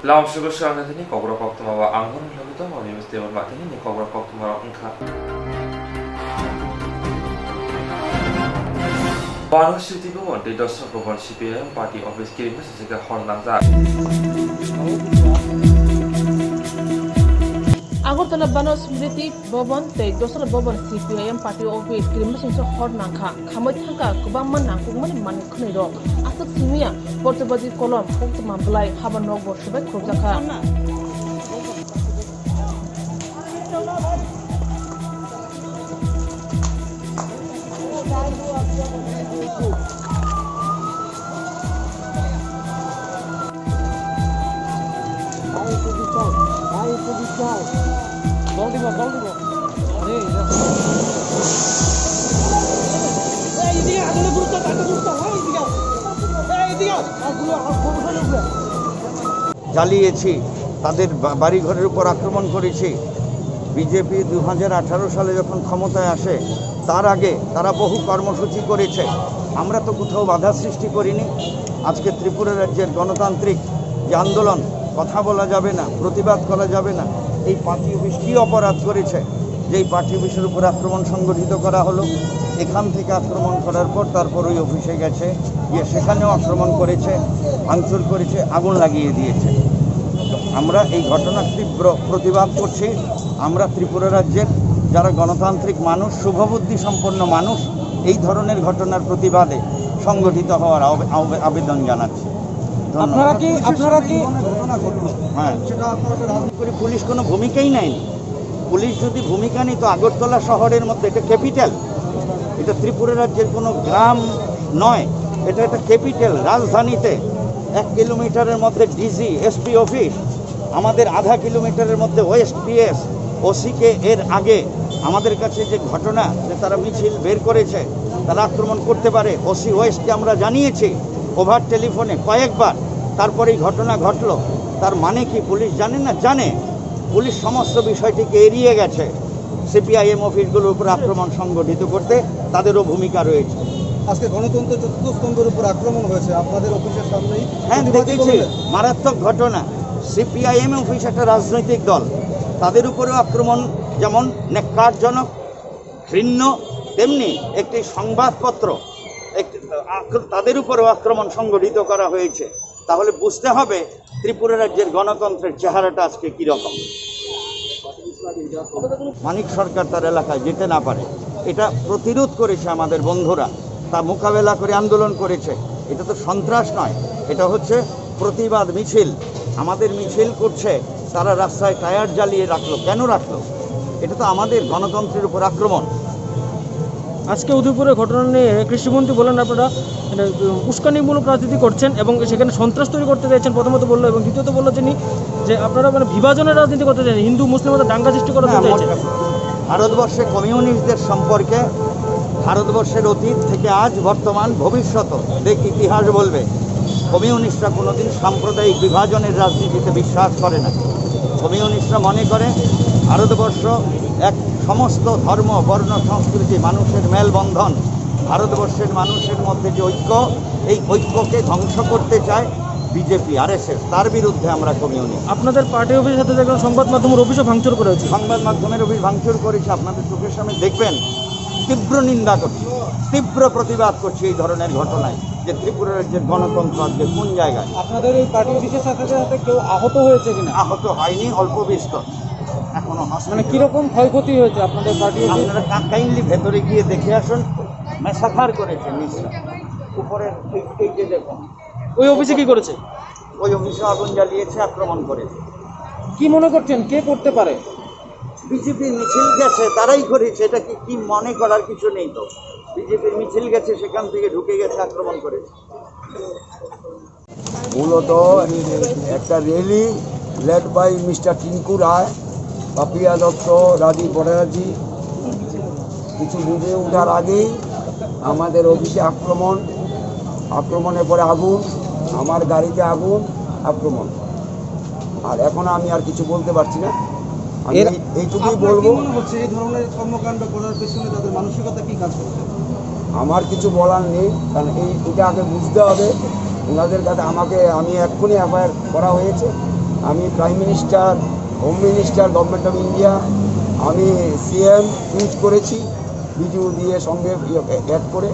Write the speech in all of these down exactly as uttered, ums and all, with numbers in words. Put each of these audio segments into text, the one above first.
Lam sugo swrang nathani kokrok koktwma ba ang hwn hwnwi tongo, nini table ba thani ni kokrok koktwma rok wngkha. Bano Smriti Bhawan tei Dosra Bhawan C P I M party office kirimsa sika hor nangjak. Agartala Bano Smriti Bhawan tei Dosra Bhawan C P I M party office kirimsa hor nangkha. Khamwi thangkha kwbangma nangkukmani manwi khwnwi rok. Aswk simiya, portobadi kolom, koktwma bwlai, haba nok bo swbai khurjakha. জ্বালিয়েছি, তাদের বা-, বাড়িঘরের উপর আক্রমণ করেছি। বিজেপি দু হাজার আঠারো সালে যখন ক্ষমতায় আসে, তার আগে তারা বহু কর্মসূচি করেছে। আমরা তো কোথাও বাধা সৃষ্টি করিনি। আজকে ত্রিপুরা রাজ্যের গণতান্ত্রিক যে আন্দোলন, কথা বলা যাবে না, প্রতিবাদ করা যাবে না, এই পার্টি অফিস কী অপরাধ করেছে? যেই পার্টি অফিসের উপর আক্রমণ সংগঠিত করা হলো, এখান থেকে আক্রমণ করার পর তারপর ওই অফিসে গেছে, গিয়ে সেখানেও আক্রমণ করেছে, ভাঙচুর করেছে, আগুন লাগিয়ে দিয়েছে। আমরা এই ঘটনার তীব্র প্রতিবাদ করছি। আমরা ত্রিপুরা রাজ্যের যারা গণতান্ত্রিক মানুষ, শুভবুদ্ধি সম্পন্ন মানুষ, এই ধরনের ঘটনার প্রতিবাদে সংগঠিত হওয়ার আবে-, আবে-, আবেদন জানাচ্ছি। ধন্যবাদ। আপনারা কি, আপনারা কি ঘটনা ঘটলো, হ্যাঁ। সেটা আপনারা রাজনীতি করে পুলিশ কোনো ভূমিকাই নেয়নি। পুলিশ যদি ভূমিকা নিত, আগরতলা শহরের মধ্যে, এটা ক্যাপিটাল, এটা ত্রিপুরা রাজ্যের কোনো গ্রাম নয়, এটা একটা ক্যাপিটাল। রাজধানীতে এক কিলোমিটারের মধ্যে ডিজি, এসপি অফিস, আমাদের আধা কিলোমিটারের মধ্যে ওয়েস্ট পিএস, ওসিকে এর আগে আমাদের কাছে যে ঘটনা, যে তারা মিছিল বের করেছে, তারা আক্রমণ করতে পারে, ওসি ওয়েস্টকে আমরা জানিয়েছি ওভার টেলিফোনে কয়েকবার। তারপর এই ঘটনা ঘটলো। তার মানে কি পুলিশ জানে না? জানে। পুলিশ সমস্ত বিষয়টিকে এড়িয়ে গেছে। সিপিআইএম অফিসগুলোর উপর আক্রমণ সংগঠিত করতে তাদেরও ভূমিকা রয়েছে। আজকে গণতন্ত্র চতুর্থ স্তম্ভের উপর আক্রমণ হয়েছে আপনাদের অফিসের সামনেই। হ্যাঁ, প্রতিবাদী দেখেছি, কর্মীরা। মারাত্মক ঘটনা। সিপিআইএম অফিস একটা রাজনৈতিক দল, তাদের উপরেও আক্রমণ যেমন ন্যাক্কারজনক, ঘৃণ্য, তেমনি একটি সংবাদপত্র, এক-, আক্র-, তাদের উপরেও আক্রমণ সংগঠিত করা হয়েছে। তাহলে বুঝতে হবে ত্রিপুরা রাজ্যের গণতন্ত্রের চেহারাটা আজকে কি রকম। মানিক সরকার তার এলাকায় যেতে না পারে, এটা প্রতিরোধ করেছে আমাদের বন্ধুরা, তা মোকাবেলা করে আন্দোলন করেছে। এটা তো সন্ত্রাস নয়, এটা হচ্ছে প্রতিবাদ মিছিল। আমাদের মিছিল করছে, তারা রাস্তায় টায়ার জ্বালিয়ে রাখলো। কেন রাখলো? এটা তো আমাদের গণতন্ত্রের উপর আক্রমণ। আজকে উদয়পুরের ঘটনা নিয়ে কৃষিমন্ত্রী বলেন, আপনারা, মানে, উস্কানিমূলক রাজনীতি করছেন এবং সেখানে সন্ত্রাস তৈরি করতে চাইছেন, প্রথমত বললো, এবং দ্বিতীয়ত বললো তিনি যে আপনারা, মানে, বিভাজনের রাজনীতি করতে চাইছেন, হিন্দু মুসলিম মধ্যে দাঙ্গা সৃষ্টি করাতে না, চাইছেন। মোটেই না। ভারতবর্ষে কমিউনিস্টদের সম্পর্কে ভারতবর্ষের অতীত থেকে আজ, বর্তমান, ভবিষ্যৎ দেখ ইতিহাস বলবে, কমিউনিস্টরা কোনোদিন সাম্প্রদায়িক বিভাজনের রাজনীতিতে বিশ্বাস করে না। কমিউনিস্টরা মনে করে ভারতবর্ষ এক সমস্ত ধর্ম, বর্ণ, সংস্কৃতি, মানুষের মেলবন্ধন, ভারতবর্ষের মানুষের মধ্যে যে ঐক্য, এই ঐক্যকে ধ্বংস করতে চায় বিজেপি, আরএসএস, তার বিরুদ্ধে আমরা কমিউনিস্ট। আপনাদের পার্টি অফিসের সাথে দেখলাম সংবাদ মাধ্যমের অফিসও ভাঙচুর করা হয়েছে। সংবাদ মাধ্যমের অফিস ভাঙচুর করেছে, আপনাদের চোখের সামনে দেখবেন। তীব্র নিন্দা করছি, তীব্র প্রতিবাদ করছি এই ধরনের ঘটনায়, যে ত্রিপুরা রাজ্যের গণতন্ত্র আজকে কোন জায়গায়। আপনাদের এই পার্টি অফিসের সাথে সাথে কেউ আহত হয়েছে কিনা? আহত হয়নি, অল্প বিস্তর এখনো হসপিটালে। মানে, কিরকম ক্ষয়ক্ষতি হয়েছে আপনাদের পার্টি অফিস? আপনারা কা-, কাইন্ডলি ভেতরে গিয়ে দেখে আসুন, মেসাফার করেছে নিচটা, উপরের এই, এই যে দেখুন। ওই অফিসে কি করেছে? ওই অফিসে আগুন জ্বালিয়েছে, আক্রমণ করেছে। কি মনে করছেন, কে করতে পারে? বিজেপির মিছিল গেছে, তারাই করেছে, এটা কি, কি মনে করার কিছু নেই তো। বিজেপির মিছিল গেছে, সেখান থেকে ঢুকে গেছে, আক্রমণ করেছে। মূলত একটা rally led by mister Tinku Roy, Papiya Dutta, Rajib Bhattacharya, কিছু বুঝে ওঠার আগেই আমাদের অফিসে আক্রমণ, আক্রমণের পরে আগুন, আমার গাড়িতে আগুন, আক্রমণ। আর এখন আমি আর কিছু বলতে পারছি না। আমি এর এই, এইটুকুই আপনার কি বলবো। মনে হচ্ছে এই ধরনের কর্মকাণ্ড করার পেছনে তাদের মানসিকতা কি কাজ করছে? আমার কিছু বলার নেই, কারণ এই, এটা আগে বুঝতে হবে। ওনাদের কাছে আমাকে, আমি এক্ষুনি এফআইআর করা হয়েছে, আমি prime minister, home minister, government of India, আমি সিএম টুইট করেছি ভিডিও দিয়ে সঙ্গে অ্যাড করে।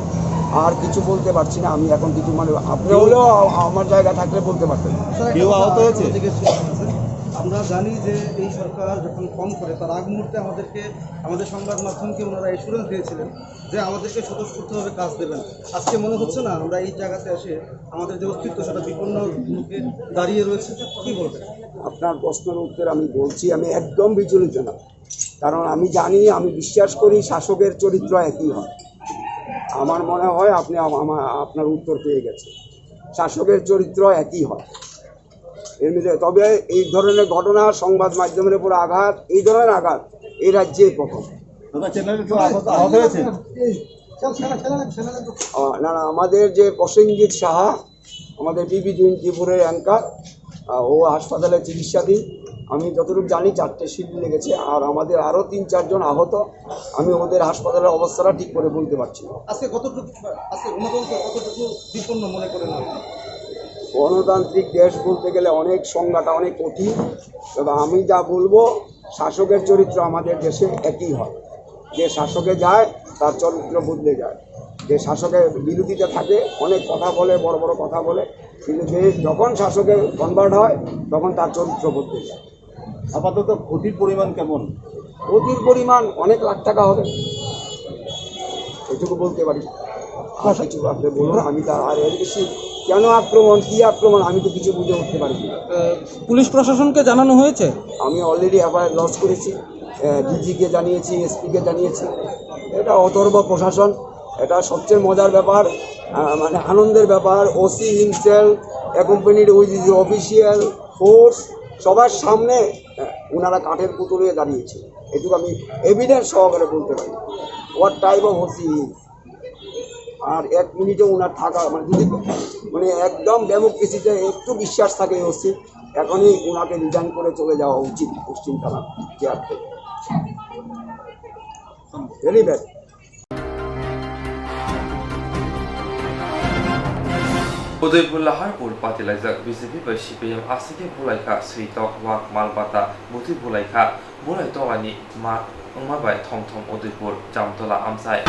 আর কিছু বলতে পারছি না আমি এখন, কিছু মানে আপনি হলেও আ-, আমার জায়গা থাকলে বলতে পারতেন। স্যার, একটা কেউ কথা আহত হয়েছে? জিজ্ঞেস করতে চাই। আমরা জানি যে এই সরকার যখন ফর্ম করে, তার আগ মুহূর্তে আমাদেরকে, আমাদের সংবাদ মাধ্যমকে ওনারা অ্যাসুরেন্স দিয়েছিলেন যে আমাদেরকে স্বতঃস্ফূর্তভাবে কাজ দেবেন। আজকে মনে হচ্ছে না আমরা এই জায়গাতে এসে আমাদের যে অস্তিত্ব, সেটা বিপন্ন মুখে দাঁড়িয়ে রয়েছে। কি বলবেন? আপনার প্রশ্নের উত্তর আমি বলছি, আমি একদম বিচলিত না, কারণ আমি জানি, আমি বিশ্বাস করি শাসকের চরিত্র একই হয়। আমার মনে হয় আপনি আম-, আমা-, আপনার উত্তর পেয়ে গেছেন, শাসকের চরিত্র একই হয়। এমনিতে তবে এই ধরনের ঘটনা, সংবাদ মাধ্যমের উপর আঘাত, এই ধরনের আঘাত এই রাজ্যেই প্রথম। দাদা, চ্যানেলে কেউ আহত, আহত হয়েছে? আহ, না, না, আমাদের যে প্রসেনজিৎ সাহা, আমাদের বিবি টোয়েন্টি ফোরের অ্যাঙ্কার, আহ, ও হাসপাতালে চিকিৎসাধীন। আমি যতটুকু জানি, চারটে সিট লেগেছে, আর আমাদের আরও তিন চারজন আহত। আমি ওদের হাসপাতালের অবস্থাটা ঠিক করে বলতে পারছি না। আজকে কতটুকু, আজকে গণতন্ত্র কতটুকু বিপন্ন মনে করেন আপনি? গণতান্ত্রিক দেশ বলতে গেলে অনেক সংজ্ঞাটা অনেক কঠিন। তবে আমি যা বলবো, শাসকের চরিত্র আমাদের দেশে একই হয়। যে শাসকে যায়, তার চরিত্র বদলে যায়। যে শাসকের বিরোধিতা থাকে, অনেক কথা বলে, বড় বড় কথা বলে, কিন্তু যে যখন শাসকে কনভার্ট হয়, তখন তার চরিত্র বদলে যায়। আপাতত ক্ষতির পরিমাণ কেমন? ক্ষতির পরিমাণ অনেক লাখ টাকা হবে, এটুকু বলতে পারি। আর কিছু আপনি বলুন, আমি তা আর এর বেশি কেন আক্রমণ, কী আক্রমণ, আমি তো কিছু বুঝে উঠতে পারি না। আহ, পুলিশ প্রশাসনকে জানানো হয়েছে? আমি অলরেডি এফআইআর লজ করেছি, ডিজিকে জানিয়েছি, এসপিকে জানিয়েছি। এটা অথর্ব প্রশাসন, এটা সবচেয়ে মজার ব্যাপার, আহ, মানে আনন্দের ব্যাপার। OC himself, accompanied with his official force, সবার সামনে, আহ, ওনারা কাঠের পুতুল হয়ে দাঁড়িয়েছে। এটুকু আমি এভিডেন্স সহকারে বলতে পারি। What type of OC? আর এক মিনিটও ওনার থাকা, মানে, যদি, মানে, একদম ডেমোক্রেসিতে একটু বিশ্বাস থাকে ওসি, এখনই ওনাকে রিজাইন করে চলে যাওয়া উচিত পশ্চিম থানা চেয়ার থেকে। Very bad. Udaipur Laharpur patilaijak B J P bai C P I M aswk khe bulaikha, switok, wak, mal mata bwtwi bulaikha. Bulai tolani ma wngma bai thom thom Udaipur, Jamtola amchai.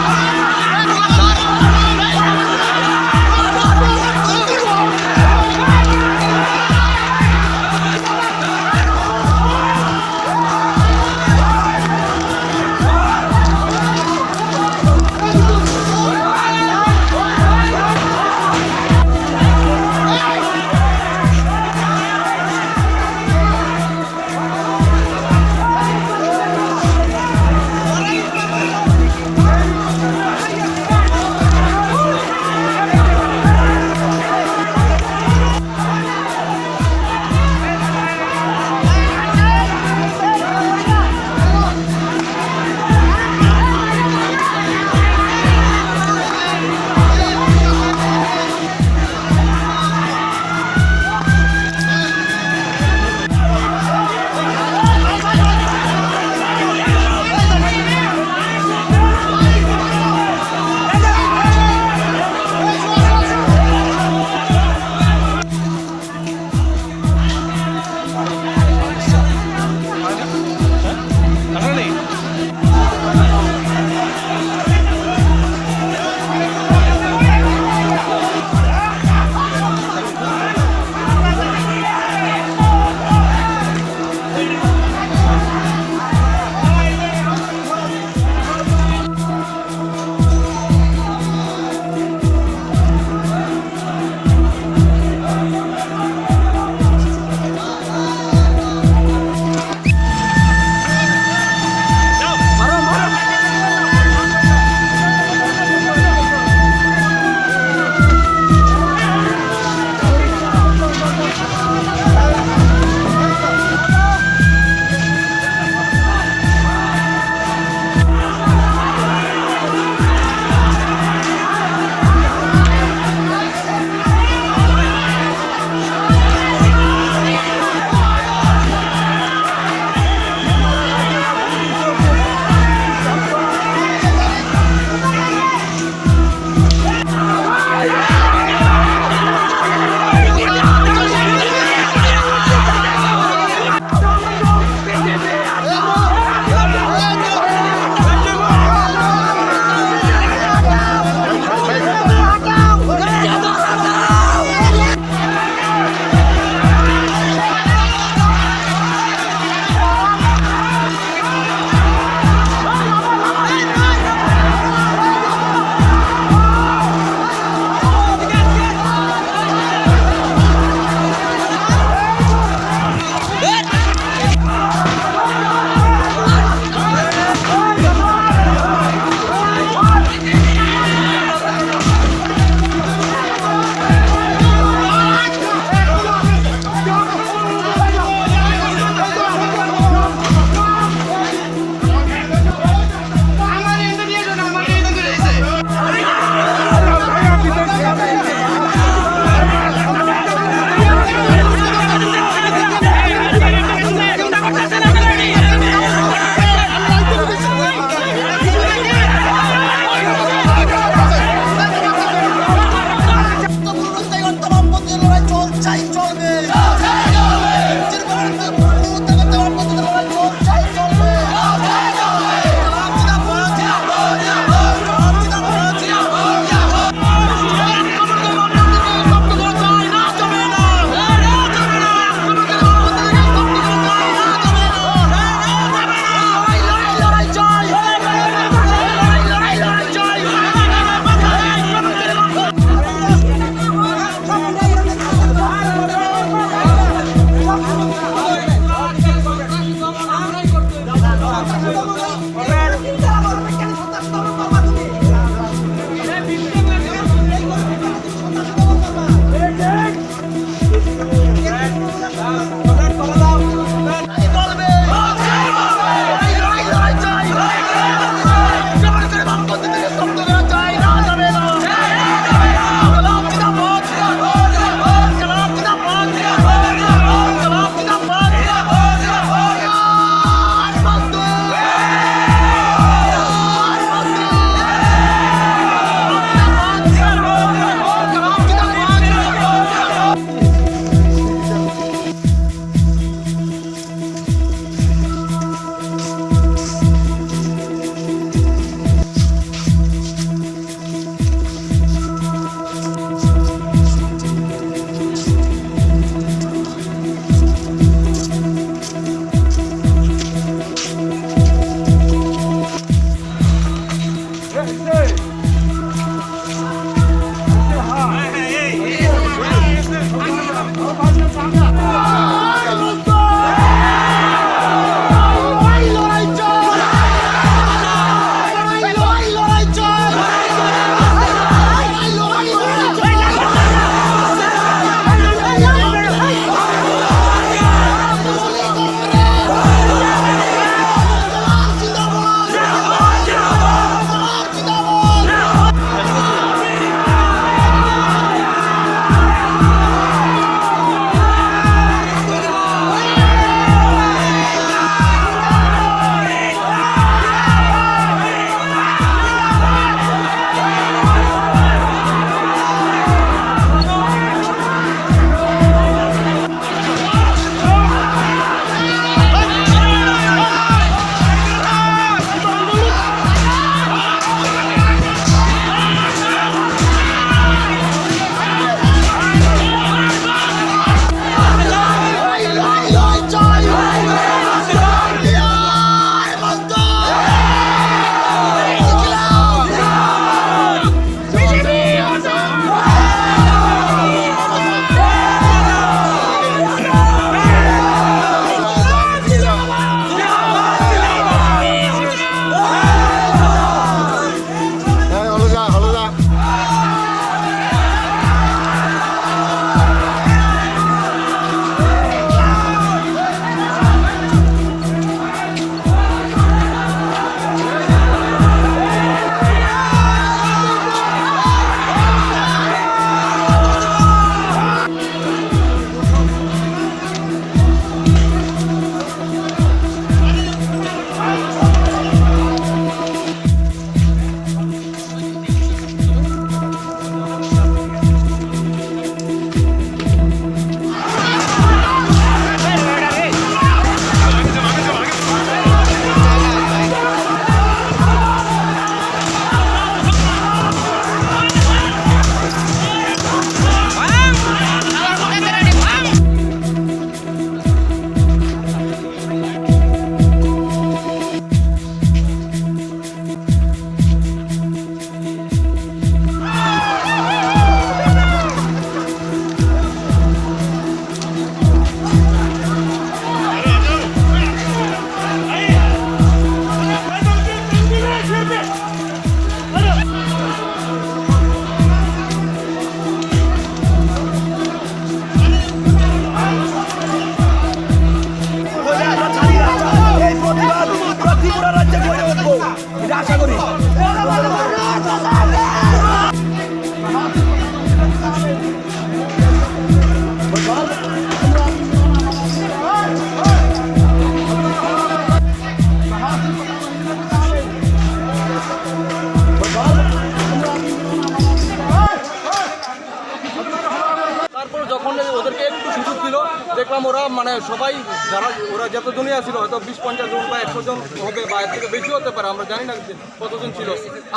ওদেরকে একটু সুযোগ দিল, দেখলাম ওরা মানে সবাই, যারা ওরা যতজনই আছিল, হয়তো বিশ পঞ্চাশ জন বা একশো জন হবে বা এর থেকে বেশি হতে পারে, আমরা জানি না কতজন ছিল।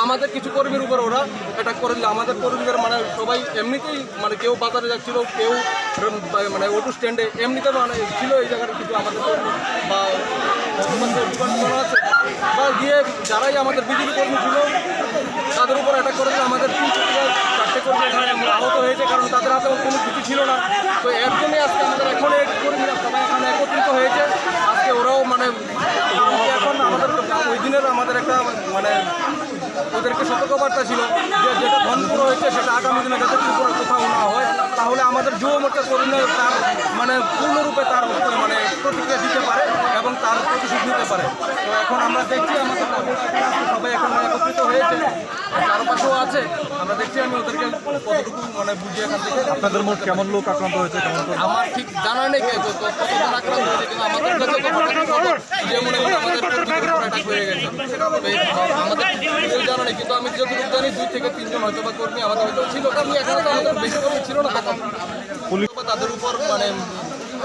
আমাদের কিছু কর্মীর উপর ওরা অ্যাটাক করে দিল। আমাদের কর্মীদের মানে সবাই এমনিতেই মানে কেউ বাজারে যাচ্ছিল, কেউ মানে অটো স্ট্যান্ডে এমনিতে মানে ছিল এই জায়গার কিছু আমাদের কর্মী বা অথবা কেউ দোকান টোকান আছে বা গিয়ে যারাই আমাদের বিজেপি কর্মী ছিল তাদের উপর অ্যাটাক করে দিল। আমাদের তিন থেকে চারটে কর্মী এখানে আহত হয়েছে, কারণ তাদের হাতে কোনো কিছু ছিল না। তো এর জন্যই আজকে আমাদের এখন এই কর্মীরা সবাই এখানে একত্রিত হয়েছে। আজকে ওরাও মানে কারণ কি এখন আমাদের ওই দিনের আমাদের একটা মানে ওদেরকে সতর্কবার্তা ছিল যে যেটা ধনপুর হয়েছে সেটা আগামী দিনে যাতে ত্রিপুরা কোথাও না হয়, তাহলে আমাদের যুব মোর্চা কর্মীরা তার মানে পূর্ণরূপে তার মানে প্রতিক্রিয়া দিতে পারে এবং তার প্রতিশোধ নিতে পারে। তো এখন আমরা দেখছি আমাদের সবাই এখন একত্রিত হয়েছে, চারপাশেও আছে। আমরা দেখছি আমি ওদেরকে কতটুকু মানে বুঝিয়ে এখান থেকে আপনাদের মোট কেমন লোক আক্রান্ত হয়েছে, কেমন করে? আমার ঠিক জানা নেই কে কত, কতজন আক্রান্ত হয়েছে, কিন্তু আমাদের কাছে তো হঠাৎ খবর যে মনে হয় আমাদের কর্মীদের উপর অ্যাটাক হয়ে গেছে। তো এই আমাদের ঠিক ডিটেইল জানা নেই, কিন্তু আমি যতটুকু জানি দুই থেকে তিনজন হয়তো বা কর্মী আমাদের হয়তো ছিল, কারণ এখানে তো আমাদের বেশি কর্মী ছিল না তখন। পুলিশ তাদের উপর মানে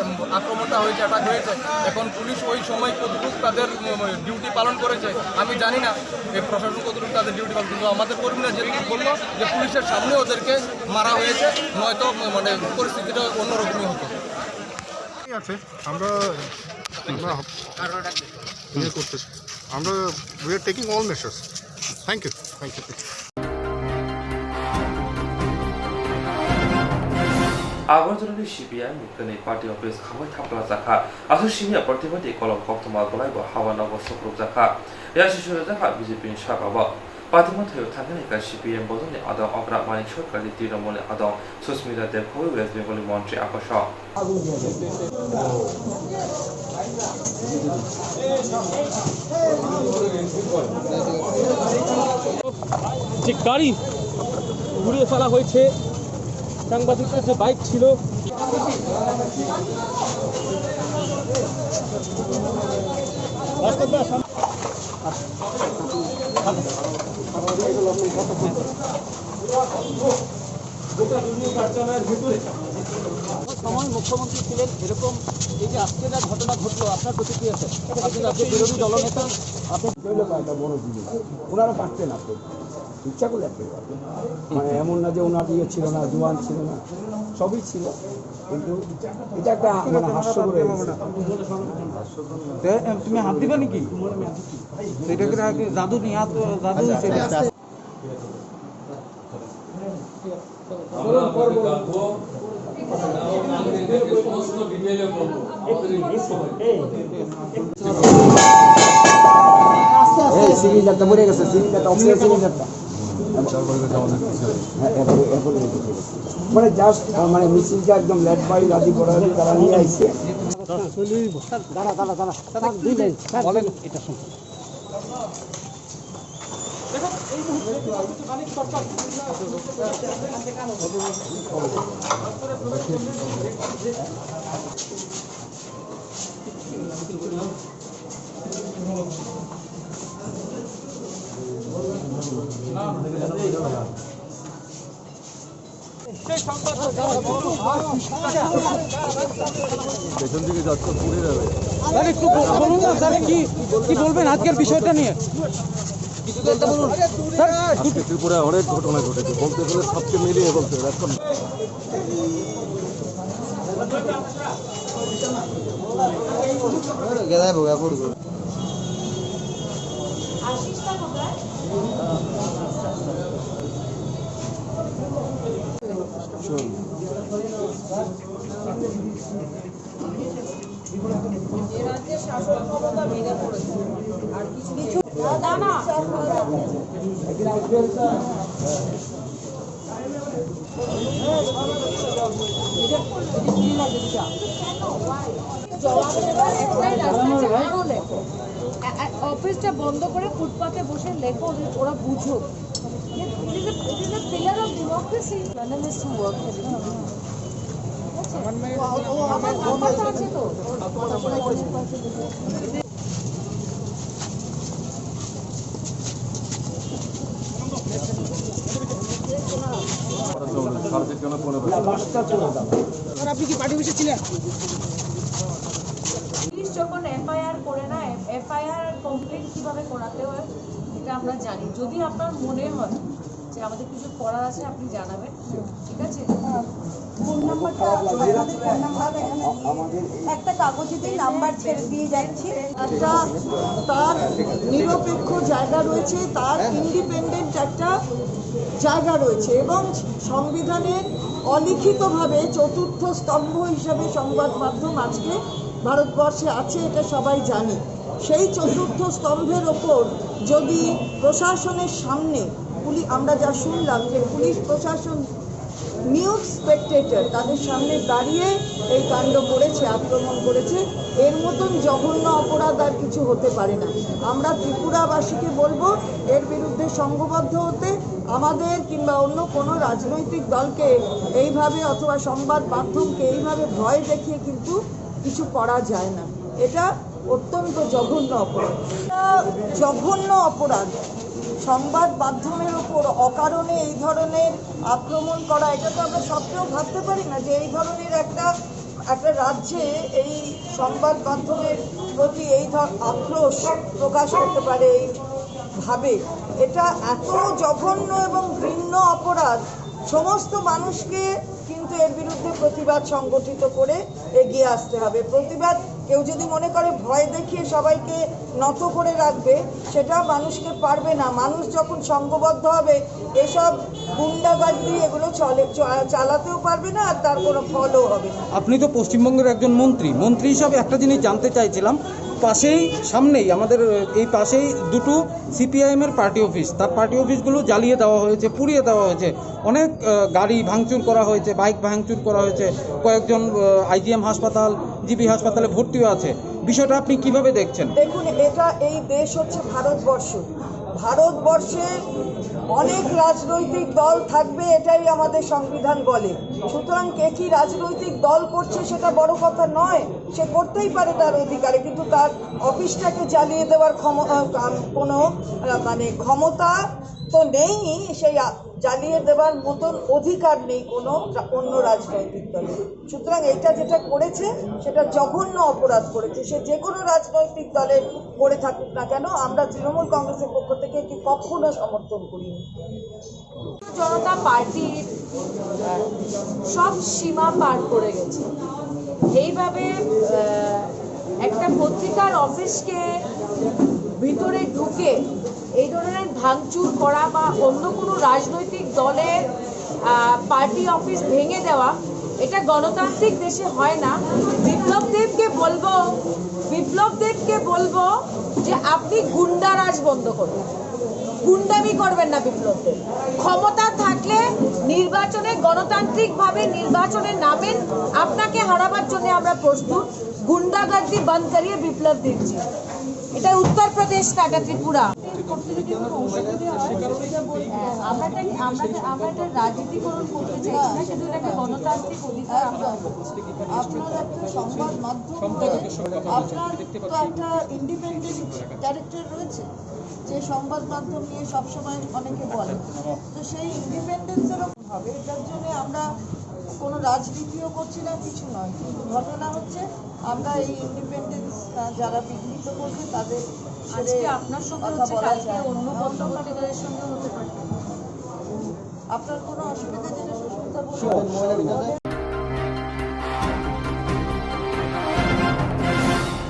উম, আক্রমণটা হয়েছে, অ্যাটাক হয়েছে। এখন পুলিশ ওই সময় কতটুকু তাদের উম, ডিউটি পালন করেছে আমি জানি না, এই প্রশাসন কতটুকু তাদের ডিউটি পালন, কিন্তু আমাদের কর্মীরা যেটুকু বললো যে পুলিশের সামনে ওদেরকে মারা হয়েছে, নয়তো মানে পরিস্থিতিটা অন্যরকমই হতো। ঠিক আছে, আমরা আমরা ইয়ে করতেছি, আমরা we are taking all measures. Thank you, thank you. Agartala ni C P I M ni kwnwi party office khawai thapla chakha. Aswk simi a party bai tei kolom koktwma bolai bo haba nogo sukruk jakha. Yasi suri jakha B J P ni saka bo. Party mwthai o thangkhe naikha C P I M bodol ni adong okra Manik Sarkar ni Trinamool ni adong Susmita Debbarma West Bengal ni montri akosong. যে গাড়ি ঘুরিয়ে ফেলা হয়েছে, সাংবাদিকদের যে বাইক ছিল। গোটা দুর্নীতি কার্যালয়ের ভিতরে সময় মুখ্যমন্ত্রী ছিলেন, এরকম এই যে আজকে যা ঘটনা ঘটলো, আপনার প্রতিক্রিয়া স্যার? আপনি রাজ্যের বিরোধী দলনেতা, আপনি জন্য একটা বড় জিনিস। ওনারা পারতেন আপনি, ইচ্ছা করলে আপনি পারতেন। মানে এমন না যে ওনার ইয়ে ছিল না, জোয়ান ছিল না, সবই ছিল, কিন্তু এটা একটা মানে হাস্যকর হয়ে গেছে। তে, এ, তুমি হাত দিবা নাকি? এটা কি জাদু নিয়ে হাত, জাদু হয়েছে? আমরা আমাদের কাজ হোক, আমরা এটাকে সমস্ত ডিটেইলে বলবো। আমাদের এই এই সিলিন্ডারটা মরে গেছে, সিলিন্ডারটা, অক্সিজেন সিলিন্ডারটা। হ্যাঁ, এরপরে, এরপরে রেখে দিয়েছে। মানে জাস্ট, আহ, মানে মিছিলটা একদম লেট বাই রাজি বড় তারা নিয়ে আইছে। দাঁড়া, দাঁড়া, দাঁড়া। স্যার, দুই মিনিট, স্যার, বলেন। এটা শুনুন। পেছন দিকে যাচ্ছে, পুড়ে যাবে। স্যার, একটু বল-, বলুন না, স্যার, কি, কি বলবেন আজকের বিষয়টা নিয়ে? স্যার, আজকে ত্রিপুরায় অনেক ঘটনা ঘটেছে, বলতে গেলে সবকে মিলিয়ে বলতে হবে। এখন অফিসটা বন্ধ করে ফুটপাতে বসে লেখো, ওদের, ওরা বুঝুক। It is a, it is a pillar of democracy. Journalist who work here. ঠিক আছে? ও, ও, ও, আমার, আমার তো আছে তো। পুলিশ যখন এফআইআর করে না, এফআইআর কমপ্লিট কিভাবে করাতে হয়, এটা আমরা জানি। যদি আপনার মনে হয় যে আমাদের কিছু করার আছে, আপনি জানাবেন, ঠিক আছে? ফোন নাম্বারটা, আমাদের ফোন নাম্বার এখানে দিয়ে একটা কাগজে দিয়ে নাম্বার ছেড়ে দিয়ে যাচ্ছি। একটা তার নিরপেক্ষ জায়গা রয়েছে, তার ইন্ডিপেন্ডেন্ট একটা জায়গা রয়েছে এবং সংবিধানের অলিখিতভাবে চতুর্থ স্তম্ভ হিসাবে সংবাদ মাধ্যম আজকে ভারতবর্ষে আছে, এটা সবাই জানি। সেই চতুর্থ স্তম্ভের ওপর যদি প্রশাসনের সামনে পুলি-, আমরা যা শুনলাম যে পুলিশ প্রশাসন নিউজ স্পেকটেটর তাদের সামনে দাঁড়িয়ে এই কাণ্ড করেছে, আক্রমণ করেছে, এর মতন জঘন্য অপরাধ আর কিছু হতে পারে না। আমরা ত্রিপুরাবাসীকে বলবো এর বিরুদ্ধে সংঘবদ্ধ হতে। আমাদের কিংবা অন্য কোনো রাজনৈতিক দলকে এইভাবে অথবা সংবাদ মাধ্যমকে এইভাবে ভয় দেখিয়ে কিন্তু কিছু করা যায় না। এটা অত্যন্ত জঘন্য অপরাধ। এটা জঘন্য অপরাধ। সংবাদ মাধ্যমের উপর অকারণে এই ধরনের আক্রমণ করা, এটা তো আমরা স্বপ্নেও ভাবতে পারি না যে এই ধরনের একটা, একটা রাজ্যে এই সংবাদ মাধ্যমের প্রতি এই ধর-, আক্রোশ প্রকাশ করতে পারে এইভাবে। এটা এত জঘন্য এবং ঘৃণ্য অপরাধ, সমস্ত মানুষকে কিন্তু এর বিরুদ্ধে প্রতিবাদ সংগঠিত করে এগিয়ে আসতে হবে। প্রতিবাদ, কেউ যদি মনে করে ভয় দেখিয়ে সবাইকে নত করে রাখবে, সেটা মানুষকে পারবে না। মানুষ যখন সংঘবদ্ধ হবে, এসব গুন্ডাগার্দি এগুলো চলে, চ-, চালাতেও পারবে না, আর তার কোনো ফলও হবে না। আপনি তো পশ্চিমবঙ্গের একজন মন্ত্রী, মন্ত্রী হিসাবে একটা জিনিস জানতে চাইছিলাম, পাশেই, সামনেই আমাদের এই পাশেই দুটো সিপিআইএম এর পার্টি অফিস, তার পার্টি অফিসগুলো জ্বালিয়ে দেওয়া হয়েছে, পুড়িয়ে দেওয়া হয়েছে। অনেক, আহ, গাড়ি ভাঙচুর করা হয়েছে, বাইক ভাঙচুর করা হয়েছে, কয়েকজন, আহ, আইজিএম হাসপাতাল, জিবি হাসপাতালে ভর্তিও আছে। বিষয়টা আপনি কিভাবে দেখছেন? দেখুন, এটা, এই দেশ হচ্ছে ভারতবর্ষ। ভারতবর্ষে অনেক রাজনৈতিক দল থাকবে, এটাই আমাদের সংবিধান বলে। সুতরাং কে কি রাজনৈতিক দল করছে সেটা বড় কথা নয়, সে করতেই পারে তার অধিকারে, কিন্তু তার অফিসটাকে জ্বালিয়ে দেওয়ার ক্ষম-, আহ, কাম-, কোনো, আহ, মানে ক্ষমতা তো নেই, সেই আ-, জ্বালিয়ে দেওয়ার মতন অধিকার নেই কোনো রা-, অন্য রাজনৈতিক দলের। সুতরাং এটা যেটা করেছে, সেটা জঘন্য অপরাধ করেছে। সে যে কোনো রাজনৈতিক দলের করে থাকুক না কেন, আমরা তৃণমূল কংগ্রেসের পক্ষ থেকে একে কখনো সমর্থন করিনি। জনতা পার্টির, আহ, সব সীমা পার করে গেছে। এইভাবে, আহ, একটা পত্রিকার অফিসকে ভিতরে ঢুকে এই ধরনের ভাঙচুর করা বা অন্য কোনো রাজনৈতিক দলের, আহ, পার্টি অফিস ভেঙে দেওয়া, এটা গণতান্ত্রিক দেশে হয় না। বিপ্লব দেবকে বলবো, বিপ্লব দেবকে বলবো যে আপনি গুন্ডারাজ বন্ধ করুন, গুন্ডামি করবেন না বিপ্লব দেব। ক্ষমতা থাকলে নির্বাচনে, গণতান্ত্রিকভাবে নির্বাচনে নামেন, আপনাকে হারাবার জন্য আমরা প্রস্তুত। গুন্ডাগার্দি বন্ধ করিয়ে বিপ্লব দেবজি। এটা উত্তর প্রদেশ না, এটা ত্রিপুরা। করতে যদি কোনো অসুবিধা হয়, সেটা বলবো। হ্যাঁ, আমরা এটা, আমরা এটা, আমরা এটা রাজনীতিকরণ করতে চাইছি না, কিন্তু এটা একটা গণতান্ত্রিক অধিকার আমরা। আপনার একটা সংবাদ মাধ্যম হয়ে আপনার তো একটা ইন্ডিপেন্ডেন্ট ক্যারেক্টার রয়েছে, যে সংবাদ মাধ্যম নিয়ে সবসময় অনেকে বলে, তো সেই ইন্ডিপেন্ডেন্সেরও হবে। এটার জন্য আমরা কোনো রাজনীতিও করছি না, কিছু নয়, কিন্তু ঘটনা হচ্ছে আমরা এই ইন্ডিপেন্ডেন্স, আহ, যারা বিঘ্নিত করবে তাদের ছেড়ে আজকে আপনার সঙ্গে কথা হচ্ছে, বলা কালকে যায় না। অন্য পত্রপত্রিকাদের সঙ্গে হতে পারে। আপনার কোনো অসুবিধা যেটা সুস্মিতা বলুন।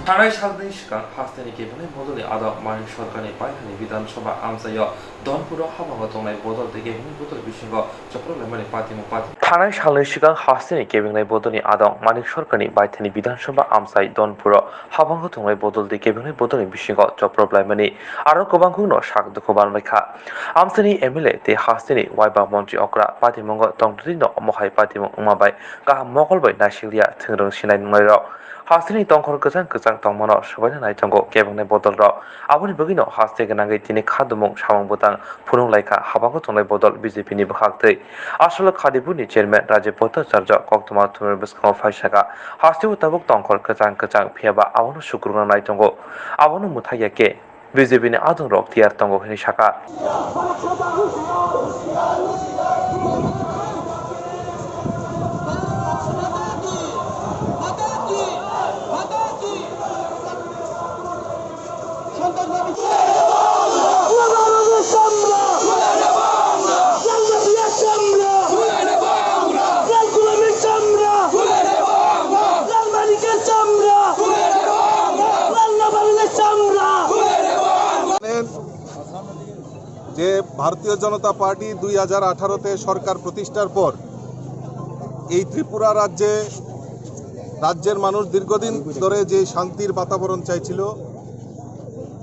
Thanai salni swkang hasteni kebengni bodolni adok Manik Sarkarni baithani Bidhan Sabha amchaio Donpuro habango tongnai bodol tei kebengni bodol bisingo chopro laimani patimung pati. Thanai salni swkang hasteni kebengni bodolni adok Manik Sarkarni baithani Bidhan Sabha amchai Donpuro habango tongnai bodol tei kebengni bodolni bisingo chopro laimani aro kwbangkukno sak dukhu banlaikha. Amchaini M L A tei hasteni Waiba Montri okra patimungo tongtwtwino omo hai patimung wngma bai kaham mokol bai naisikliya thwngwrwng sinai nungnairok. Hasteni tongkhor kwchang kwchang tongmano swbaina nai tongo kebengni bodolrok. Aboni bagwino haste gwnangwi tini khadumung samung bwtang phunuk laikha habango tongnai bodol B J P ni bwkhaktwi. Aswk Khadipurni chairman Rajiv Bhattacharya koktwma thumwi bwskango phaisakha, hasteo tabuk tongkhor kwchang kwchang phiyaba abono sukrukna nai tongo. Abono mwthakya khe B J P ni adongrok tiyar tongo hwnwi sakha. ভারতীয় জনতা পার্টি দুই হাজার আঠারোতে সরকার প্রতিষ্ঠার পর এই ত্রিপুরা রাজ্যে, রাজ্যের মানুষ দীর্ঘদিন ধরে যে শান্তির বাতাবরণ চাইছিল,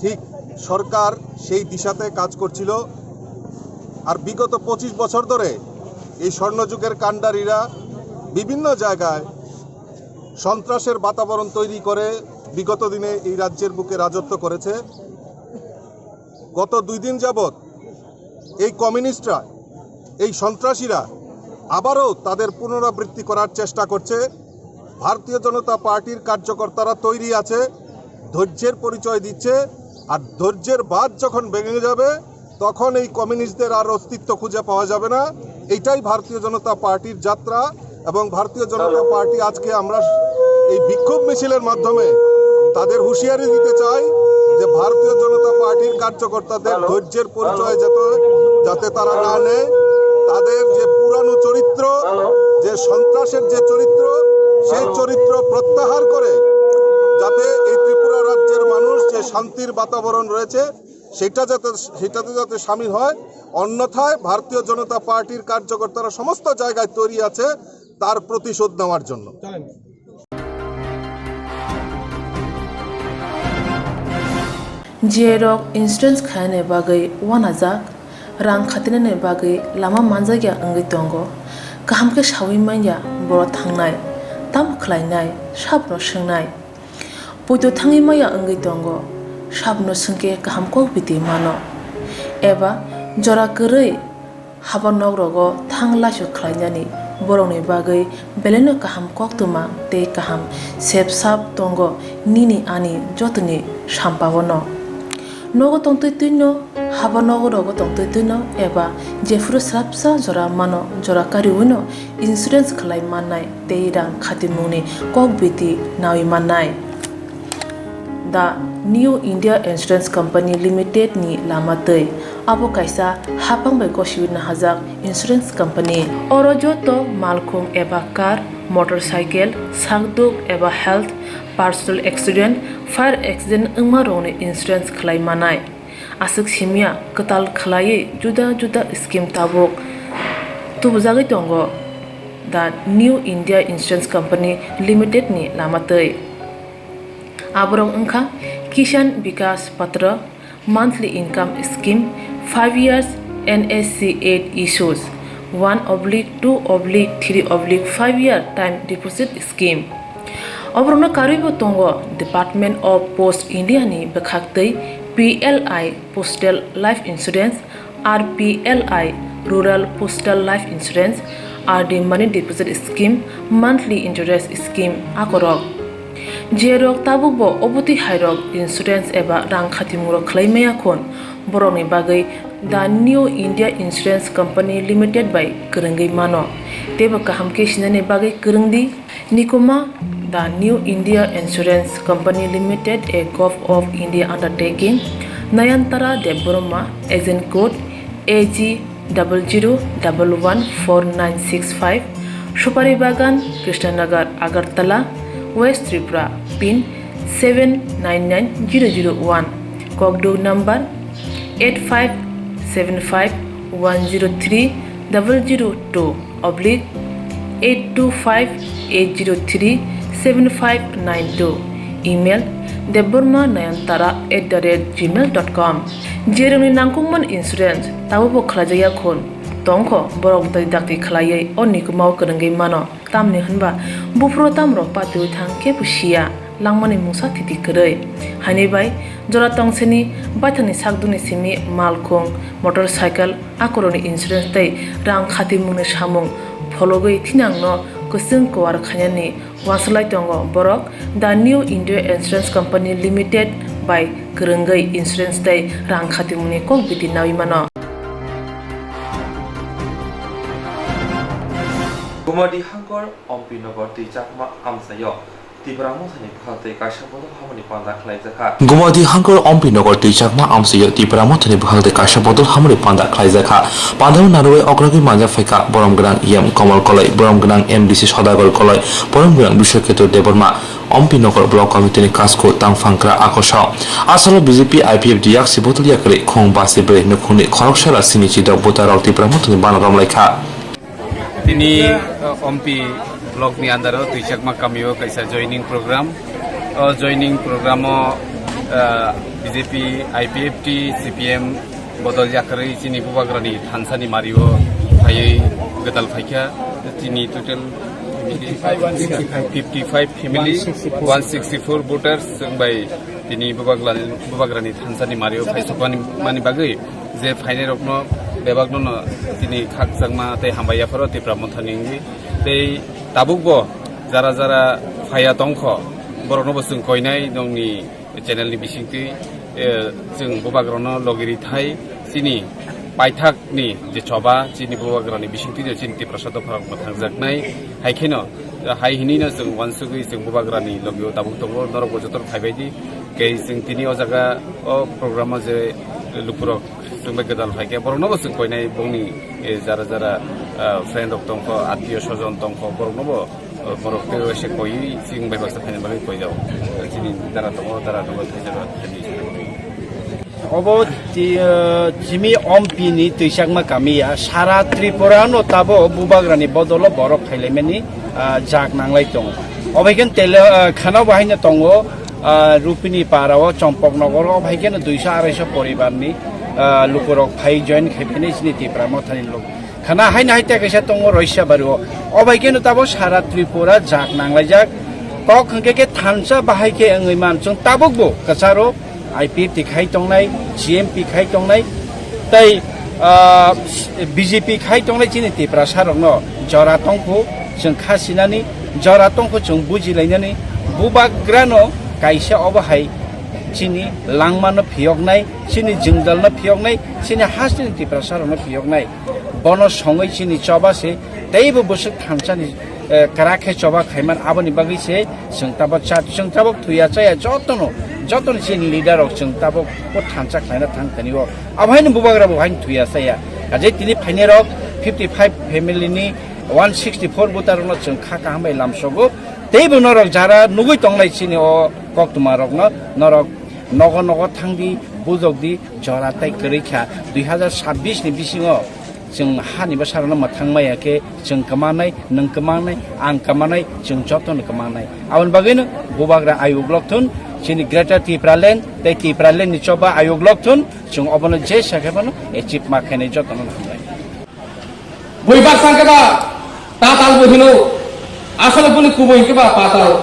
ঠিক সরকার সেই দিশাতে কাজ করছিল। আর বিগত পঁচিশ বছর ধরে এই স্বর্ণযুগের কাণ্ডারীরা বিভিন্ন জায়গায় সন্ত্রাসের বাতাবরণ তৈরি করে বিগত দিনে এই রাজ্যের বুকে রাজত্ব করেছে। গত দুই দিন যাবৎ এই কমিউনিস্টরা, এই সন্ত্রাসীরা আবারও তাদের পুনরাবৃত্তি করার চেষ্টা করছে। ভারতীয় জনতা পার্টির কার্যকর্তারা তৈরি আছে, ধৈর্যের পরিচয় দিচ্ছে। আর ধৈর্যের বাঁধ যখন ভেঙে যাবে, তখন এই কমিউনিস্টদের আর অস্তিত্ব খুঁজে পাওয়া যাবে না। এটাই ভারতীয় জনতা পার্টির যাত্রা। এবং ভারতীয় জনতা পার্টি আজকে আমরা এই বিক্ষোভ মিছিলের মাধ্যমে তাদের হুঁশিয়ারি দিতে চাই যে ভারতীয় জনতা পার্টির কার্যকর্তাদের ধৈর্যের পরিচয় যাতে, যাতে তারা না নেয়, তাদের যে পুরানো চরিত্র, যে সন্ত্রাসের যে চরিত্র, সেই চরিত্র প্রত্যাহার করে যাতে এই ত্রিপুরা রাজ্যের মানুষ যে শান্তির বাতাবরণ রয়েছে, সেটা যাতে, সেটাতে যাতে সামিল হয়। অন্যথায় ভারতীয় জনতা পার্টির কার্যকর্তারা সমস্ত জায়গায় তৈরি আছে তার প্রতিশোধ নেওয়ার জন্য। J rok insurance khaina bagwi uanajak, rang khatinani bagwi lama manjakya wngwi tongo. Kaham khe saui manya borok thangnai, tamo khlainai, sabono swngnai. Poito thangwi maya wngwi tongo, sabono swngkhe kaham kok biti mano. Eba jora kwrwi haba nok rogo thang laisu khlainani borokni bagwi belaino kaham koktwma tei kaham sep sap tongo nini ani jotoni sampao no. Nogo tongtwi twino, haba nogo rogo tongtwi twino eba jephuru swrapsa jora mano, jora kariwino insurance khlai mannai tei rang khatimungni kok biti nawi mannai. The New India Insurance Company Limited ni lama twi. Abo kaisa hapang bai gosiwi nahajak insurance company. Oro joto malkhung eba car, motorcycle, sakduk eba health, personal accident, fire accident wngma rokni insurance khlai manai. Aswk simya kwtal khlaiwi juda juda scheme tabuk tubujagwi tongo The New India Insurance Company Limited ni lama twi. Aborok wngkha Kisan Vikas Patra, monthly income scheme, five years N S C eight issues, one oblique two oblique three oblique five year time deposit scheme. Oborokno karwibo tongo Department of Post India ni bwkhaktwi P L I Postal Life Insurance, R P L I Rural Postal Life Insurance, R D Money Deposit Scheme, Monthly Interest Scheme akorok. Jerok tabukbo obotwi hairok insurance eba rang khatimungrok khlai maya khun, borokni bagwi The New India Insurance Company Limited bai kwrwngwi mano, teibo kaham khe sinani bagwi kwrwng di. Nikuma, The New India Insurance Company Limited, a Govt of India undertaking, Nayantara Debbarma, agent code A G double zero double one four nine six five, Supari Bagan, Krishnanagar, Agartala, West Tripura, pin seven nine nine zero zero one, Kokduk number eight five seven five one zero three double zero two oblique eight two five eight zero three seven five nine two, email debbarma nayantara at the rate gmail dot com. Jerokni nangkukmani insurance tabukbo khlaijakya khun tongkho, borok bwtwi dakti khlaiwi o nikumao kwrwngwi mano. Tamni hwnba buphuru tamrok patiwi thang kebo siya, langmani mungsa thiti kwrwi. Haini bai jora tongsini baithangni sakdukni simi malkhung, motorcycle, akorokni insurance tei rang khatimungni samung phologwi thinangno kwchwng kwar khainani uansuk lai tongo borok The New India Insurance Company Limited bai kwrwngwi insurance tei rang khatimungni kok biti nawi mano. Gumadi Hangkor Ompi Nogor twi Chakma amchaio Tipra Mothani bwkhak tei kaisa bodol hamani panda khlaijakha. Gumadi Hangkor Ompi Nogor twi Chakma amchaio Tipra Mothani bwkhak tei kaisa bodol hamani panda khlaijakha. Pandao narwui okragwi manja phaikha borom gwnang E M Komol Koloi, borom gwnang M D C Sodagar Koloi, borom gwnang Biswakhetu Debbarma. Ompi Nokor Block Committee ni Kasko Tangphangkra Akoso. Asalo B J P I P F T yaksi botol yakarwi khong basi bwrwi nukhungni khoroksa rasini chidok buta rok Tipra Mothani bana romlai kha. Tini, uh, Ompi Block ni under o Tuichakma kami o kaisa joining program. O joining program o, uh, B J P, I P F T, C P M, bodol yakarwi chini bubagrani thansani mario phaiwi gwdal phaikha. Chini total fifty-five family, one sixty-four voters, chwng bai tini bubagrani, bubagrani thansani mario phaisokmani, mani bagwi je phainairokno bebakno no tini khakchangma tei hambai yapharo Tipra Mothani wngwi. Tei tabukbo jara jara phaiya tongkho, borokno bo chwng koinai nongni channel ni bisingtwi, eh, chwng bubagrano logiri thai chini paithakni je choba chini bubagrani bisingtwi no chini Tiprasa dopharok mwthangjaknai. Hai kheno, hai hinino chwng uansugwi chwng bubagrani logio tabuk tongo, norokbo jotono phaibaidi. Kei chwng tini o jaga o program o je lukurok chwng bai gwdal phaikhe borokno bo chwng koinai bongni, eh, jara jara, ah, friend rok tongkho, attiyo sojon tongkho, borokno bo Borok tei waisa koi chini bai baksa phaina bagwi koi jao. Chini dara tongo, dara tongo, thaisa ba thani. Obo ti-, eh, chini Ompi ni Tuichakma kami ya, sara Tripura no tabo bubagrani bodolo borok phailaimani, ah, jak nanglai tongo. Obo hai khe tele, eh, khana bo haino tongo, ah, Rupini para o, Chompok nogor o, obo hai khe no duiso araisa poribar ni, ah, lukurok phai join khai phini chini Tipra Mothani lok. Khana haino hai tei kaisa tongo Roisabari o. O bai khe no tabok sara Tripura jak nanglaijak. Kok hwnkhe khe thansa bahai khe wngwi man. Chwng tabukbo kwcharo I P F T khai tongnai, G M P khai tongnai, tei, ah, B J P khai tongnai chini Tiprasa rokno jora tongkhu chwng kha sinani, jora tongkhu chwng bujilainani. Bubagrano kaisa obo hai chini langmano phiyoknai, chini jwngjalno phiyoknai, chini hasteni Tiprasa rokno phiyoknai. Bono songwi chini choba se teibo bwswk thansani, eh, kwrak khe choba khaiman, aboni bagwi se chwng tabok cha-, chwng tabok thuya chaya jotono, jotono chini leader rok chwng tabok bo thansa khlaina thang tani o. Abo haino bubagra bo haino thuya chaya. Ajai tini phainai rok fifty five family ni one sixty four voter rokno chwng kha kaham bai lamsogo. Teibo norok jara nugwi tongnai chini o koktwma rokno, norok nogo nogo thangdi, bujokdi, jora tei kwrwi kha. Dui hazar sabbish ni bisingo chwng hani bwsarokno mwthang maya khe chwng kwmanai, nwng kwmanai, ang kwmanai, chwng jotono kwmanai. Aboni bagwino bubagra ayuk lok thun, chini Greater Tipraland tei Tipraland ni choba ayuk lok thun, chwng obono je sakhe bono achieve ma khainai jotono hambai. Bui baksa khe ba tatal bo hino, asole boni kubui khe ba patal.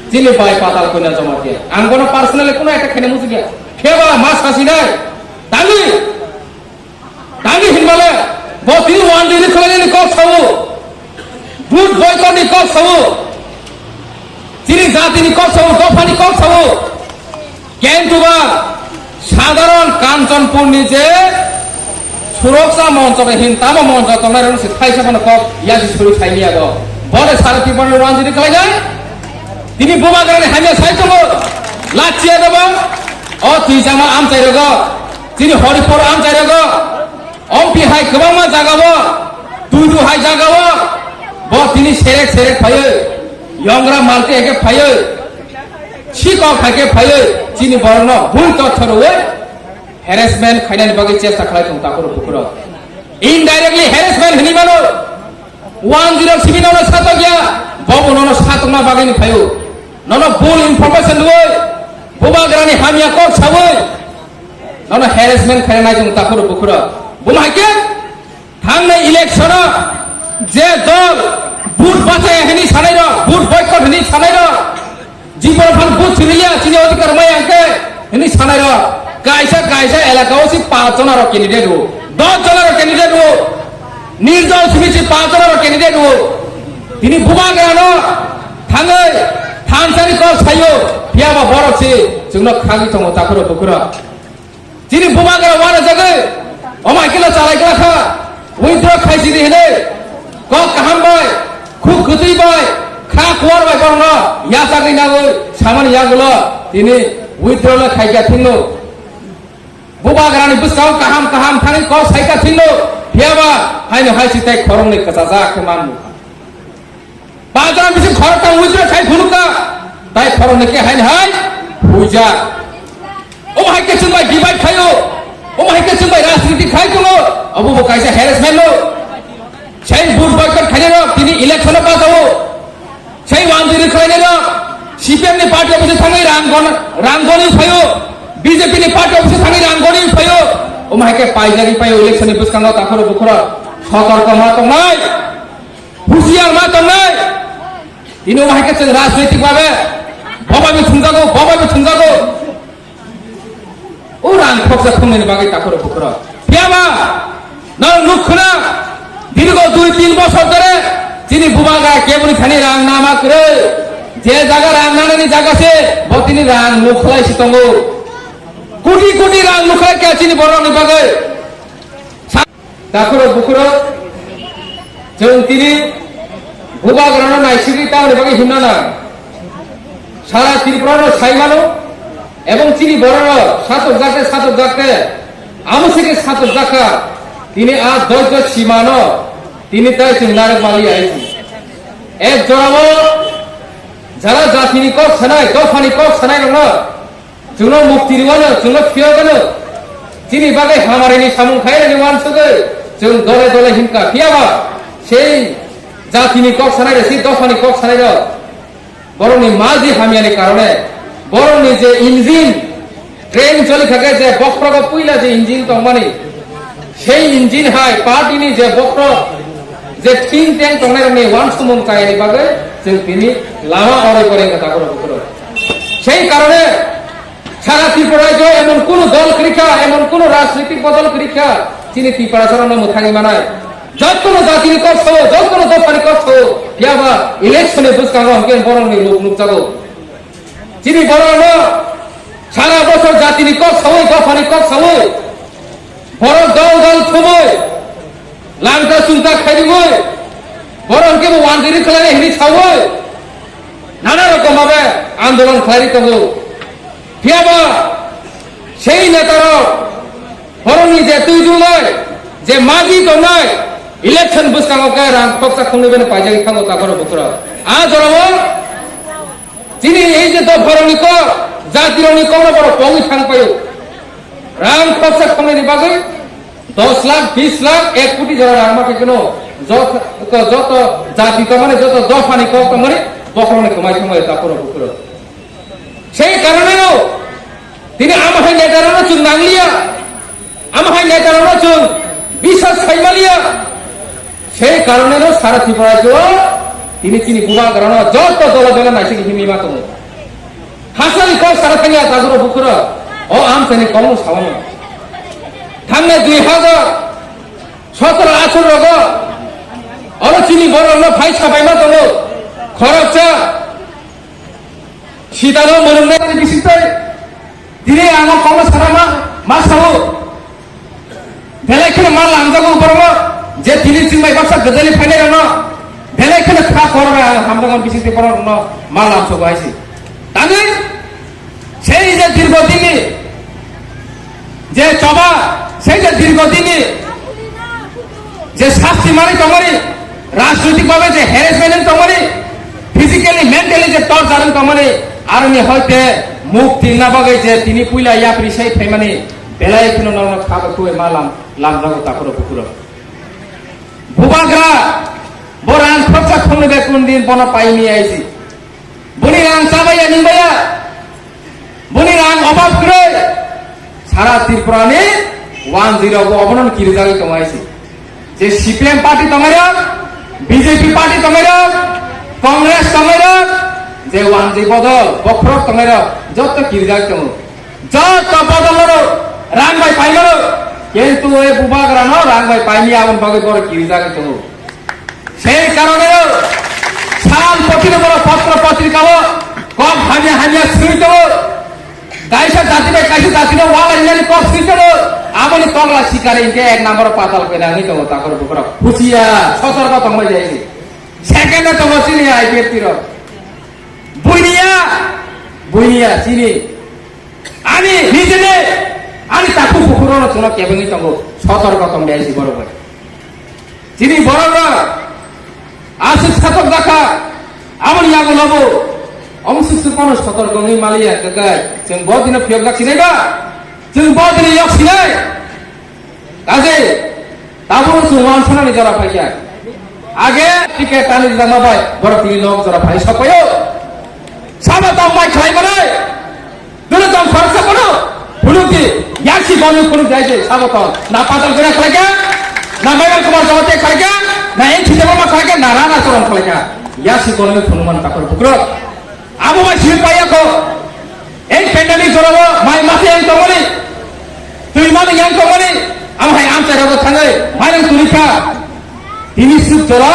Chini bai patal koina joma khe. Ang bono personally kuno ekta khaina muchung ya. Khe ba ma sasinai. Tangwi. Tangwi hinbale. Bo tini one day ni khlainani kok sao. Vote boycott ni kok sao. Chini jati ni kok sao, dopha ni kok sao. Kintu ba sadharon Kanchanpur ni je suroksa moncho bai hin tamo moncho tongnai rok si thaisa phano kok yasi suri khaini yago. Bode sara Tripura ni one day ni khlainai. Tini bubagrani hamya sai tongo. Lachia deba. O twijama amchai rogo. Chini Horipur amchai rogo. Ompi hai kwbangma jagao duidu hai jagao bo tini serek serek phaiwi yongra malte eke phaiwi sikok hai khe phaiwi chini borokno bul totho rwwi harassment khainani bagwi chesta khlai tongo takhurok bukhurok. Indirectly harassment hwnwi mano. One zero seven nono satok ya, bobo nono satokna bagwi ni phaio. Nono bul information rwwi, bubagrani hamya kok sawi, nono harassment khaina nai tongo takhurok bukhurok. Buma hai khe thangnai election o je dol vote bachaya hwnwi sanai rok, vote boycott hwnwi sanai rok, Jibon phan buj siriya, chini odhikar maya hwnkhe, hwnwi sanai rok. Kaisa, kaisa elaka o si panch jona rok candidate o, dos jona rok candidate o, nirjol simi si panch jona rok candidate o. Tini bubagrano thangwi thansani kok saio, phiya ba borok si chwngno khagwi tongo takhurok bukhurok. Chini bubagra wana jagwi, omo hai kheno chalai kla kha, withdraw khaisidi hinwi, kok kaham bai, khuk kwtwi bai, kha kuar bai borokno yachagwi nangwi samani yagulo tini withdraw no khaikha thwngno. Bubagrani bwskango kaham kaham thani kok saikha thwngno, phiyaba haino hai si tei khoroknwi kwchajak khe manmukha. Bazar bising khorok tang withdraw khai phunukha. Tai khorok neke hain hai puja. Omo hai ke chwng bai divide khaio. Omo hai ke chwng bai rajniti khai tongo. Obo bo kaisa harassment no. Sai vote boycott khainai rok tini election o pass o. Sai wanjiri khlainai rok C P M ni party office thangwi rang gon, rang goni phaio. B J P ni party office thangwi rang goni phaio. Omo hai ke paijagwi phaio election ni bwskango takhoro bukhoro. Sotorko ma tongnai. Husiar ma tongnai. Tini omo hai ke chwng rajnaitik babe bobai bo thungjago, bobai bo thungjago. O rang khoksa thumnaini bagwi takhoro bukhoro. Phiyaba norok nuk khna, dirgo dui tin bosor dhore chini bubagra keboni thani rang nama kwrwi. Je jaga rang nanani jaga se, bo tini rang nuk khlai si tongo. Koti koti rang nuk khlai kya chini borokni bagwi. Takhoro bukhoro chwng tini bubagrano naisigwi tamoni bagwi himna nang. Sara Tripurano saimano ebong chini bororok satok jakte, satok jakte, amo se khe satok jakha. Tini a doito simano tini tai chwng narwk maliya hai si. Ek jorao jara jatini kok sanai, dophani kok sanai rokno chwngno mukti rwano, chwngno phiyogano. Chini bagwi hamarini samung khairani wansugwi chwng dole dole himkha. Phiyaba sei jatini kok sanai rok, sei dophani kok sanai rok, borokni maji hamyani karone, borokni je engine, train choli thangkhe je bokhrogo puila je engine tongmani, sei engine hai party ni je bokhro, je think tank tongnai rokni wansukmung chayani bagwi chwng tini lama oroi poroi wngkha takhoro bukhoro. Sei karone sara Tripura rajyo emon kuno dol kwrwikha, emon kuno rajnitik bodol kwrwikha, chini Tiprasa rokno mwthangwi manai. Jottono jatini kok sao, jottono dophani kok sao, phiyaba election ni bwskango hwnkhe borokni ruk nukjago. Chini borokno sara bosor jatini kok saui, dophani kok saui, borok dol dol thumui, langta chungta khairigwi, borok hwnkhe bo wanjiri khlainai hinwi saui, nana rokom babe andolon khlairwi tongo. Phiyaba sei netarok borokni je twijulnai, je magi tongnai, election bwskango khe rang khoksa khongnwi bene paijagwi thango takhoro bukhoro. A jorao chini ei je dopharokni kok, jatirokni kokno borok pogwi thang paio. Rang khoksa khongnwini bagwi dos lakh, bis lakh, ek koti jora rang ma khe kheno joto, joto jati tongmani, joto dophani kok tongmani bokhorokni kwmai thangbai takhoro bukhoro. Sei karoneno tini amo hai netarokno chwng nangliya, amo hai netarokno chwng biswas khaimaliya. Sei karoneno sara Tripura rajyo tini chini bubagrano joto dole dole naisingwi himwi ma tongo. Hasteni kok sara thangya takhoro bukhoro, o amchaini kokno sawano. Thangnai dui hajar sotoro atharo rogo oro chini borokno phai sabaima tongo. Khoroksa Sitano mwnwngnai bisingtwi tini ang o kokno sana ma, ma sao. Belai kheno ma lamjago borokno, je tini chwng bai baksa gwdalwi phainairokno belai kheno kha khorok bai ang hamjakmani bisingtwi borokno ma lamsogo hai se. Tamni sei je dirgo dinni je choba, sei je dirgo dinni je sasti manwi tongmani, rajnoitik bhabe je harassment wng tongmani, physically, mentally je torture wng tongmani, aroni hoite mukti wngna bagwi je tini puila yapri sai phaimani, belai kheno norokno kha bai khwbai ma lam, lamjago takhoro bukhoro. Bubagra, bo rang khoroksa khoroknwi bai kunu din bono paimaya hai se. Boni rang chabaiya ningbaiya. Boni rang obab kwrwi. Sara Tripura ni wanjwi rok bo obono kirijagwi tongo hai se. Je C P M party tongnai rok, B J P party tongnai rok, Congress tongnai rok, je wanjwi bodol, bokhorok tongnai rok, joto kirijagwi tongo. Joto bodol rok rang bai paimano, kintu e bubagra no rang bai paimaya aboni bagwi borok kirijagwi tongo. Sei karoneno sal poti no borok potro potrika o kok hamya hamya swi tongo. Kaisa jati bai kaisa jati no wala hinani kok swi tongo. Aboni tokla sikari hinkhe ek number patal pena hinwi tongo takhoro bukhoro. Husiya, sotorko tongbai jai se. Second no tongo chini I P F T rok. Buiniya, buiniya chini. Ani nijini, ani takhuk bukhuk rokno chwngno kebengwi tongo, sotorko tong de si borok bai. Chini borok rok aswk satok jakha, Abono bo omsuk suk bono sotor gongwi maliya, kakai. Chwng bo dino phiyok jak sinai ba? Chwng bo dino yok sinai? Kaje, tabuk chwng wansanani jora phaikha. Age ticket tani jora mabai, borok tini nok jora phai sopayo. Sabo tong mai khlai manai. Dole tong khoroksa kono phunukdi, yasi kono phunukdi aise sabo tong. Na Patal Jora khlaikha, na Mairam Kumar Jamatia khlaikha, na N T Debbarma khlaikha, na Rana Choron khlaikha. Yasi kono phunukman kaphar bukrok. Abo bai simi paiya ko. Ei pandemic jorao mai masa yang tongmani, twi mani yang tongmani, amo hai amchai rogo thangwi mairang tuli kha. Tini suk jora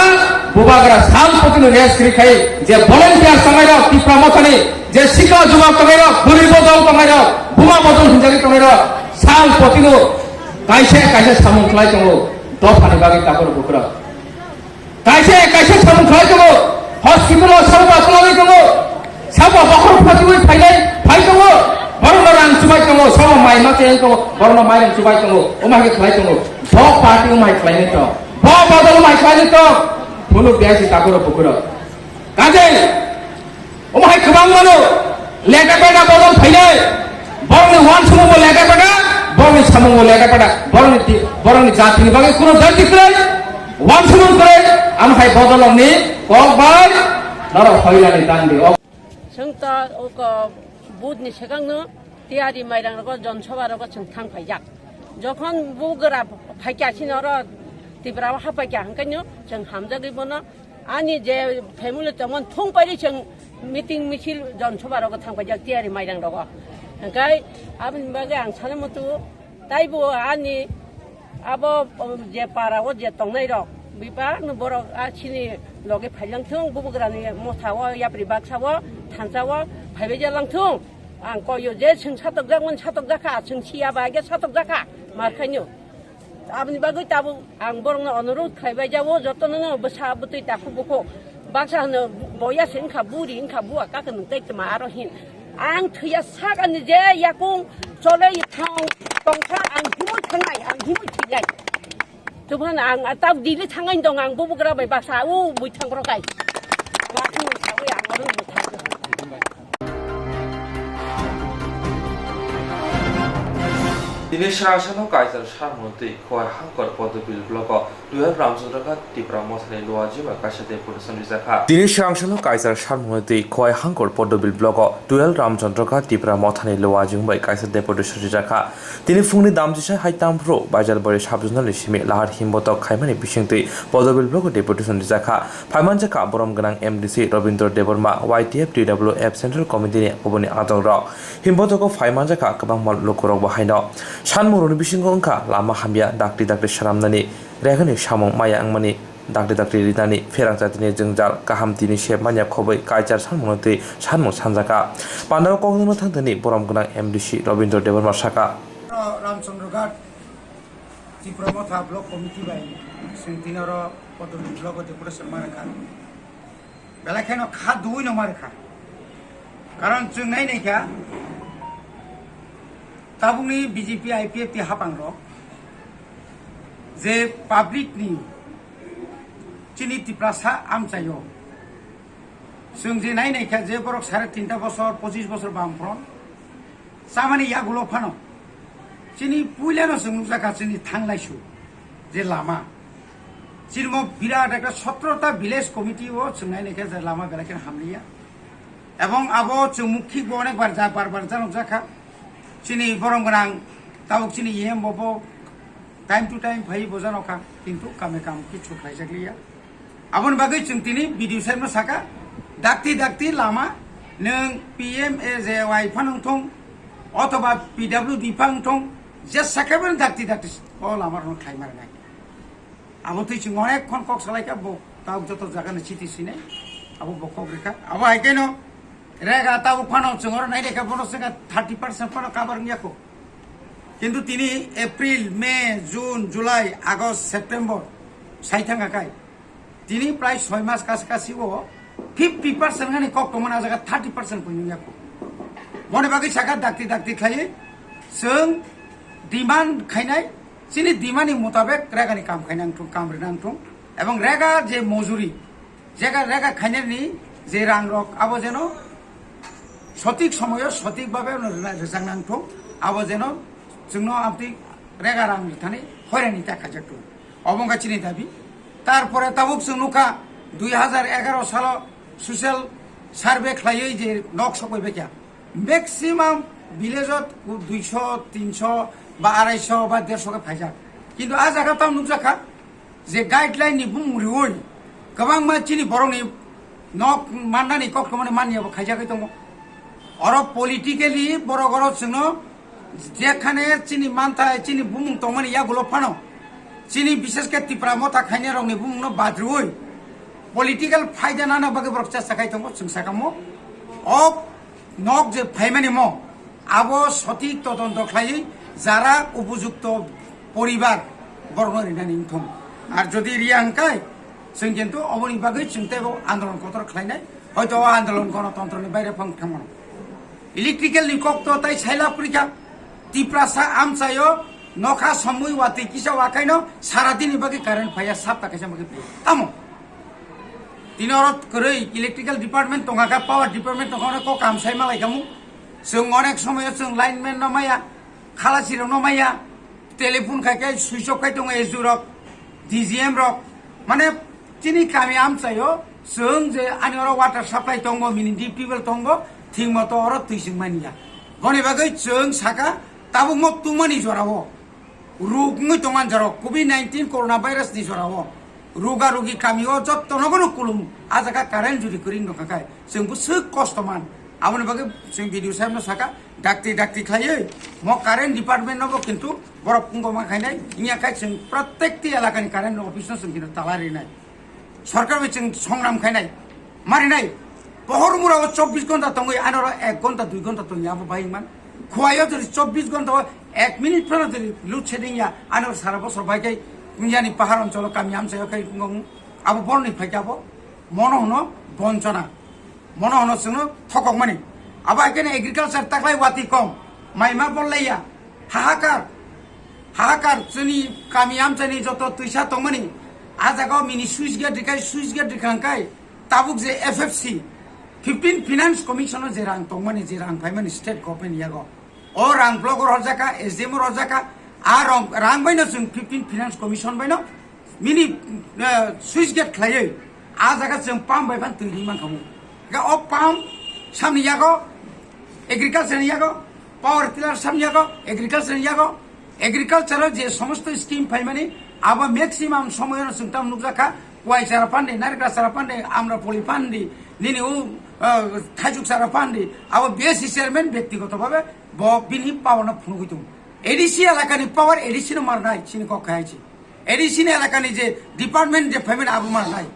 bubagra sal potino rest kri khai je volunteer tongnai rok Tipra Mothani, je sikla jubab tongnai rok, bwrwi bodol tongnai rok, buma bodol hinjagwi tongnai rok, sal potino kaisa kaisa samung khlai tongo dophani bagwi tabuk bukrok. Kaisa kaisa samung khlai tongo, hospital o sabo ba kwlagwi tongo, sabo bokhorok phatiwi phainai phai tongo, borokno rang chubai tongo, sabo mai ma tei tongo, borokno mairang chubai tongo, omo hai khe khlai tongo. Bo party omo hai khlainai tong, bo bodol omo hai khlainai tong, phunuk diya si tabuk bukrok. Kaje Omo hai kwbang mano, leta peta bodol phainai. Borokni uansukmung bo leta peta, borokni samung bo leta peta, borokni ti-, borokni jatini bagwi kuno darti kwrwi, uansukmung kwrwi, amo hai bodolrokni kok bai norok hoilani tangdi. Chwng to oko budni swkangno tiyari mairang rogo, jon soba rogo chwng thang phaijak. Jokhon bugra phaikya sini oro Tripura o hapaikya hwnkhe no chwng hamjagwi bono Ani je family tongmani thung pairi chwng meeting misil jon soba rogo thang paijak tiyari mairang rogo. Hwnkhe aboni bagwi ang sana mutu taibo ani abo je para o je tongnai rok bebak no borok a chini loge phailang thung bubugrani motha o yapri baksa o thansa o phaibai jalang thung. Ang koyo je chwng satok jak mani satok jakha chwng siya bai ge satok jakha mar khaino. Aboni bagwi tabuk ang borokno onurodh khlaibai jabo, jotono no bwsa bwtwi takhuk bukhuk. Baksa hwno boya se wngkha, buri wngkha, bua kaka nwng tei tma aro hin. Ang thwiya sakani je yakung chole thang tongkha, ang himwi thangnai, ang himwi thwinai. Tubhan ang tabuk Delhi thangnai dong, ang bubugra bai baksa u bui thang rok kai. Baksa nwng sawi ang oro bui thang. Tini srang sano Kaichar Sarmoni twi Khowai Hangkor Podobil block o twelve Ramchandra Ghat Tipra Mothani Luajima kaisa deputation rijakha. Tini srang sano Kaichar Sarmoni twi Khowai Hangkor Podobil block o twelve Ramchandra Ghat Tipra Mothani Luajima bai kaisa deputation rijakha. Tini phungni damchisa hai tamphru Baijalbari sub-zonal ni simi lahar himbotok khaimani bisingtwi Podobil block o deputation rijakha. Phaimanjakha borom gwnang M D C Robindra Debbarma, Y T F, T W F Central Committee ni oboni adongrok. Himbotogo phaimanjakha kwbangma lukurokbo haino. Sanmungrokni bisingo wngkha lama hamya, dakti dakti swnamnani, regani samung maya wngmani, dakti dakti rinani, pherang jatini jwngjal, kaham tini sep manya khobwi Kaichar Sarmoni twi sanmung sanjakha. Pandao koknwngno thangthani borom gwnang M D C Robindra Debbarma sakha. Ramchandra Ghat Tipra Motha Block Committee bai chwng tini oro Podobil Block o deputation ma rwkha. Belai kheno kha duui no ma rwkha. Karon chwng nai nai kha, tabukni B J P I P F T hapang rok je public ni chini Tiprasa amchaio. Chwng je nai nai kha je borok sare tinta bosor, pochis bosor Bamfront chamani yagulo phano chini puilano chwng nukjakha chini thanglaisu je lama. Chini mo birat ekta sotro ta village committee o chwng nai nai kha je lama belai kheno hamliya. Ebong abo chwng mukhi bo onek bar ja, bar bar janok jakha. Chini borom gwnang tabuk chini E M bo bo time to time phai bo janok kha, kintu kame kam kichu khlaijakliya. Aboni bagwi chwng tini B D O sir no saka, dakti dakti lama nwng P M A J Y phano wngthung, othoba P W D phano wngthung, je sakha bini dakti dakti o lama rwno khlai ma rwnai. Abo twi chwng onek khon kok salai kha, bo tabuk joto jaga ni chiti sinai, abo bo kok rikha. Abo hai khe no rega tabuk phano chwng oro nai rikha, bono swngkha thirty percent phano cover wngya kho. Kintu tini April, May, June, July, August, September sai thangkha kai. Tini prai soi mas kasi kasi o fifty percent gani kok tongmani, a jaga thirty percent poi nungya kho. Boni bagwi sakha dakti dakti khlaiwi chwng demand khainai, chini demand ni mutabek rega ni kam khainang thung, kam rinang thung, ebong rega je mojuri, jega rega khainani Je rang rok abo jeno sotik somoyo sotik babe rwna rwjak nang thung, abo jeno chwngno amtwi rega rang rwthani hoirani ta khaijak thung. Obo wngkha chini dabi. Tarpore tabuk chwng nukha dui hazar egaro salo social survey khlaiwi je nok sokoi bekya. Maximum village o duiso, tinso ba araisho ba derso khe phaijak. Kintu a jaga tamo nukjakha je guideline ni bumung riwi kwbangma chini borokni nok mannani kok tongmani manya bo khaijagwi tongo. Oro politically borok oro chwngno jekhane chini manthai, chini bumung tongmani yagulo phano chini bishesh khe Tipra Motha khainai rokni bumungno badriwi political phaida nana bagwi borok chesta khai tongo, chwng sakamo. O nok je phaimani mo, abo sotik todonto khlaiwi jara upojukto poribar borokno rinani wngthung. Ar jodi riya hwnkhe, chwng kintu oboni bagwi chwng teibo andolon kotor khlainai, hoito o andolon gonotontroni baire phang thangmano. Electrical ni kok to tai saila purikha, Tiprasa amchaio nokha somwi watwi kisa wakaino sara dini bagwi current phaiya, sapta kaisa bagwi phaiya. Tamo? Tini oro kwrwi electrical department tongkha khe, power department tongkha, ono kok kam sai malai khamu. Chwng onek somoyo chwng lineman no maya, khalasi rok no maya, telephone khai khe switch off khai tongo S D O rok, D G M rok. Mane chini kami amchaio chwng je ani oro water supply tongo, mini deep tubewell tongo, thik moto oro twi chwng manya. Boni bagwi chwng saka tabukmo tungmani jorao. Ruk wngwi tongma jorok, covid nineteen corona virus ni jorao ruga rugi kami o jotto nogo no kulum, a jaga current juri kwrwi wng tongkha khe chwng bwswk kosto man. Aboni bagwi chwng video saimno saka, dakti dakti khlaiwi mo current department no bo kintu borok wngkoma khainai, wngya khe chwng protekti elaka ni current office no chwng kintu tala rinai. Sorkar bai chwng songnam khainai, marinai. Pohor mura o chobbish ghonta tongwi, anoro ek ghonta, dui ghonta tongya, abo bai man. Khuayo jodi chobbish ghonta o ek minute phano jodi load shedding ya, anoro sara bosor bai kai yani pahar oncholo kami amchayo khai wngkha, abo boroni phaikhe abo mono hwno bonchona, mono hwno chwngno thokokmani. Abo hai kheno agriculture taklai watwi kom, mai ma bollaiya, hahakar. Hahakar chini kami amchani joto twisa tongmani. A jaga o mini switch gate rikai, switch gate rikha hwnkhe tabuk je F F C, fifteen Finance Commission o je rang tongmani, je rang phaimani state government yago. O rang block o rojaka, S D M o rojaka, a rang, rang baino chwng fifteen Finance Commission baino mini, eh, switch gate khlaiwi a jaga chwng pump bai phan twi ri mankhamu. Ga o pump samni yago, agriculture ni yago, power tiller samni yago, agriculture ni yago, agriculture o je somosto scheme phaimani, abo maximum somoyano chwng tam nukjakha, kuai chara pandi, narikra chara pandi, amra poli pandi, nini u, eh, thaijuk chara pandi, abo B S C chairman byaktigoto bhabe bo bini power no phunugwi tongo. A D C elakani power A D C no marnai, chini kok khai chi. A D C ni elakani je department je payment abo marnai.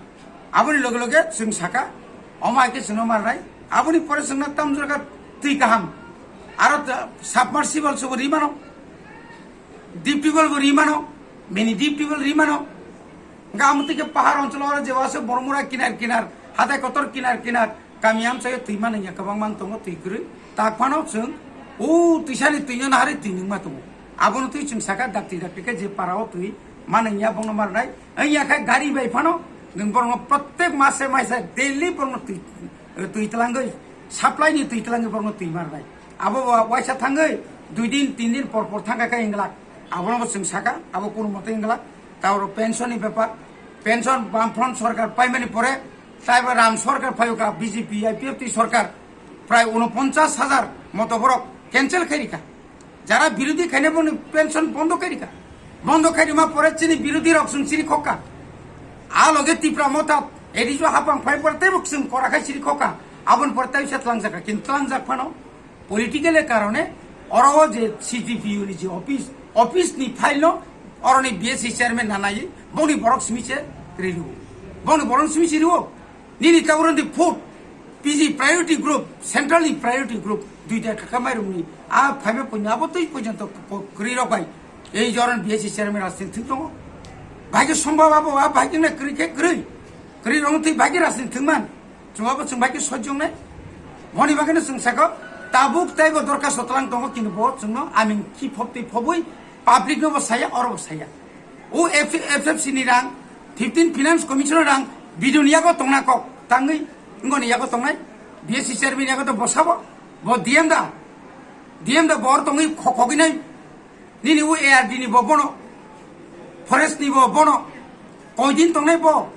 Aboni loge loge chwng saka, omo hai khe chwngno marnai. Aboni pore chwngno tamjora twi kaham. Aro ta-, submersible sobo rimano. Deep tubewell bo rimano. Mini deep tubewell rimano. Hwnkhe amo twi khe pahar oncholo oro je wase Bormura kinar kinar, hatai kotor kinar kinar. Kami amchaio twi manwngya kwbangma wng tongo, twi kwrwi. Tak phano chwng o twisani twino naharwi twi nungma tongo. Abono twi chwng saka dakti dakti khe je para o twi manwngya bongno marnai. Wngya khe gari bai phano nwng borokno protek mase maisa daily borokno twi, twi twlangwi, supply ni twi twlangwi borokno twi marnai. Abo bo waisa thangwi dui din tin din por por thangkha khe wngglak. Abono bo chwng saka, abo kono mote wngglak. Taoro pension ni bepar, pension Bamfront sorkar paimani pore, taibo Ram sorkar phaiyokha, B J P, I P F T sorkar, prai unoponchas hajar moto borok cancel khairikha. Jara birodhi khainai boni pension bondo khairikha. Bondo khairima pore chini birodhi rok chwng chiri khokha. A loge Tipra Motha, A D C o hapang phai pore teibo chwng kora khai chiri khokha. Aboni pore tei se tlangjak kha, kintu tlangjak phano political e karone oro o je C T P U ni je office, office ni file no oro ni B S C chairman na nai, boni borok simi se ri rio. Boni borok simi se rio. Nini ta oro ni food, P G priority group, central ni priority group, duita kaka mai rung ni, a phai me punya abo tei pujan to ko-, kri rok bai. Ei joron B S C chairman rastin thing tongo. Bhai ke sombab abo, a bhai ke na kri ke kri. Kri rong tei bhai ke rastin thing man. Chwng abo chwng bai khe sojong nai. Moni bagwi no chwng saka tabuk teibo dorkhasto twlang tongo, kintu bo chwngno aming khi phobtwi phobwi public no bo saya, oro bo saya. O F-, F F C ni rang, fifteen Finance Commission rang, bidon yago tongna kok tangwi Wngoni yago tongnai, B S C chairman yago to bosabo, bo D M da, D M da bor tongwi kho-, khogwi nai, nini o A R D ni bo bono, forest ni bo bono, koidin tongnai bo,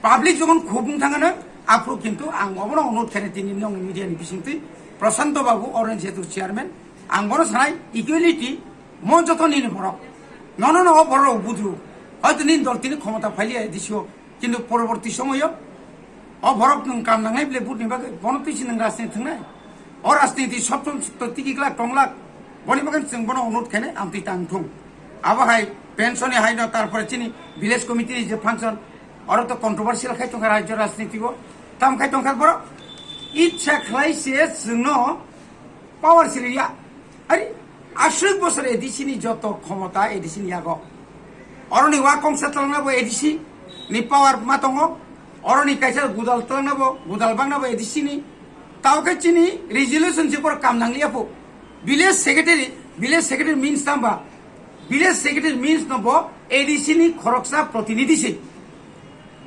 public jokon khobung thangano, aphuru kintu ang obono onurod khainai tini nong media ni bisingtwi, Prashanto Babu, Orange Setu chairman, ang bono sanai, equality, mo joto nini borok, nono no o borok buju, hoyto nini dol tini khomota phailiya A D C o, Kintu poroborti somoyo o borok nwng kam nangnai bile vote ni bagwi, bono twi se nwng rajniti thwngnai. O rajniti sob somoi to tiki glak tong glak. Boni bagwi chwng bono onurod khainai amtwi tang thung. Abo hai pension ni hai no, tarpore chini village committee ni je function, oro to controversial khai tongkha rajyo rajniti o. Tam khai tongkha borok ichha khlai se chwngno power siliya. Ari, aswk bosor A D C ni joto khomota A D C ni yago. Oroni wa kongsa twlangna bo A D C ni power ma tongo. Oroni kaisa gudal twlangna bo, gudal bangna bo A D C ni. Tao khe chini resolution se por kam nangliya pho. Village secretary, village secretary means tamba. Village secretary means no bo A D C ni khoroksa protinidhi se.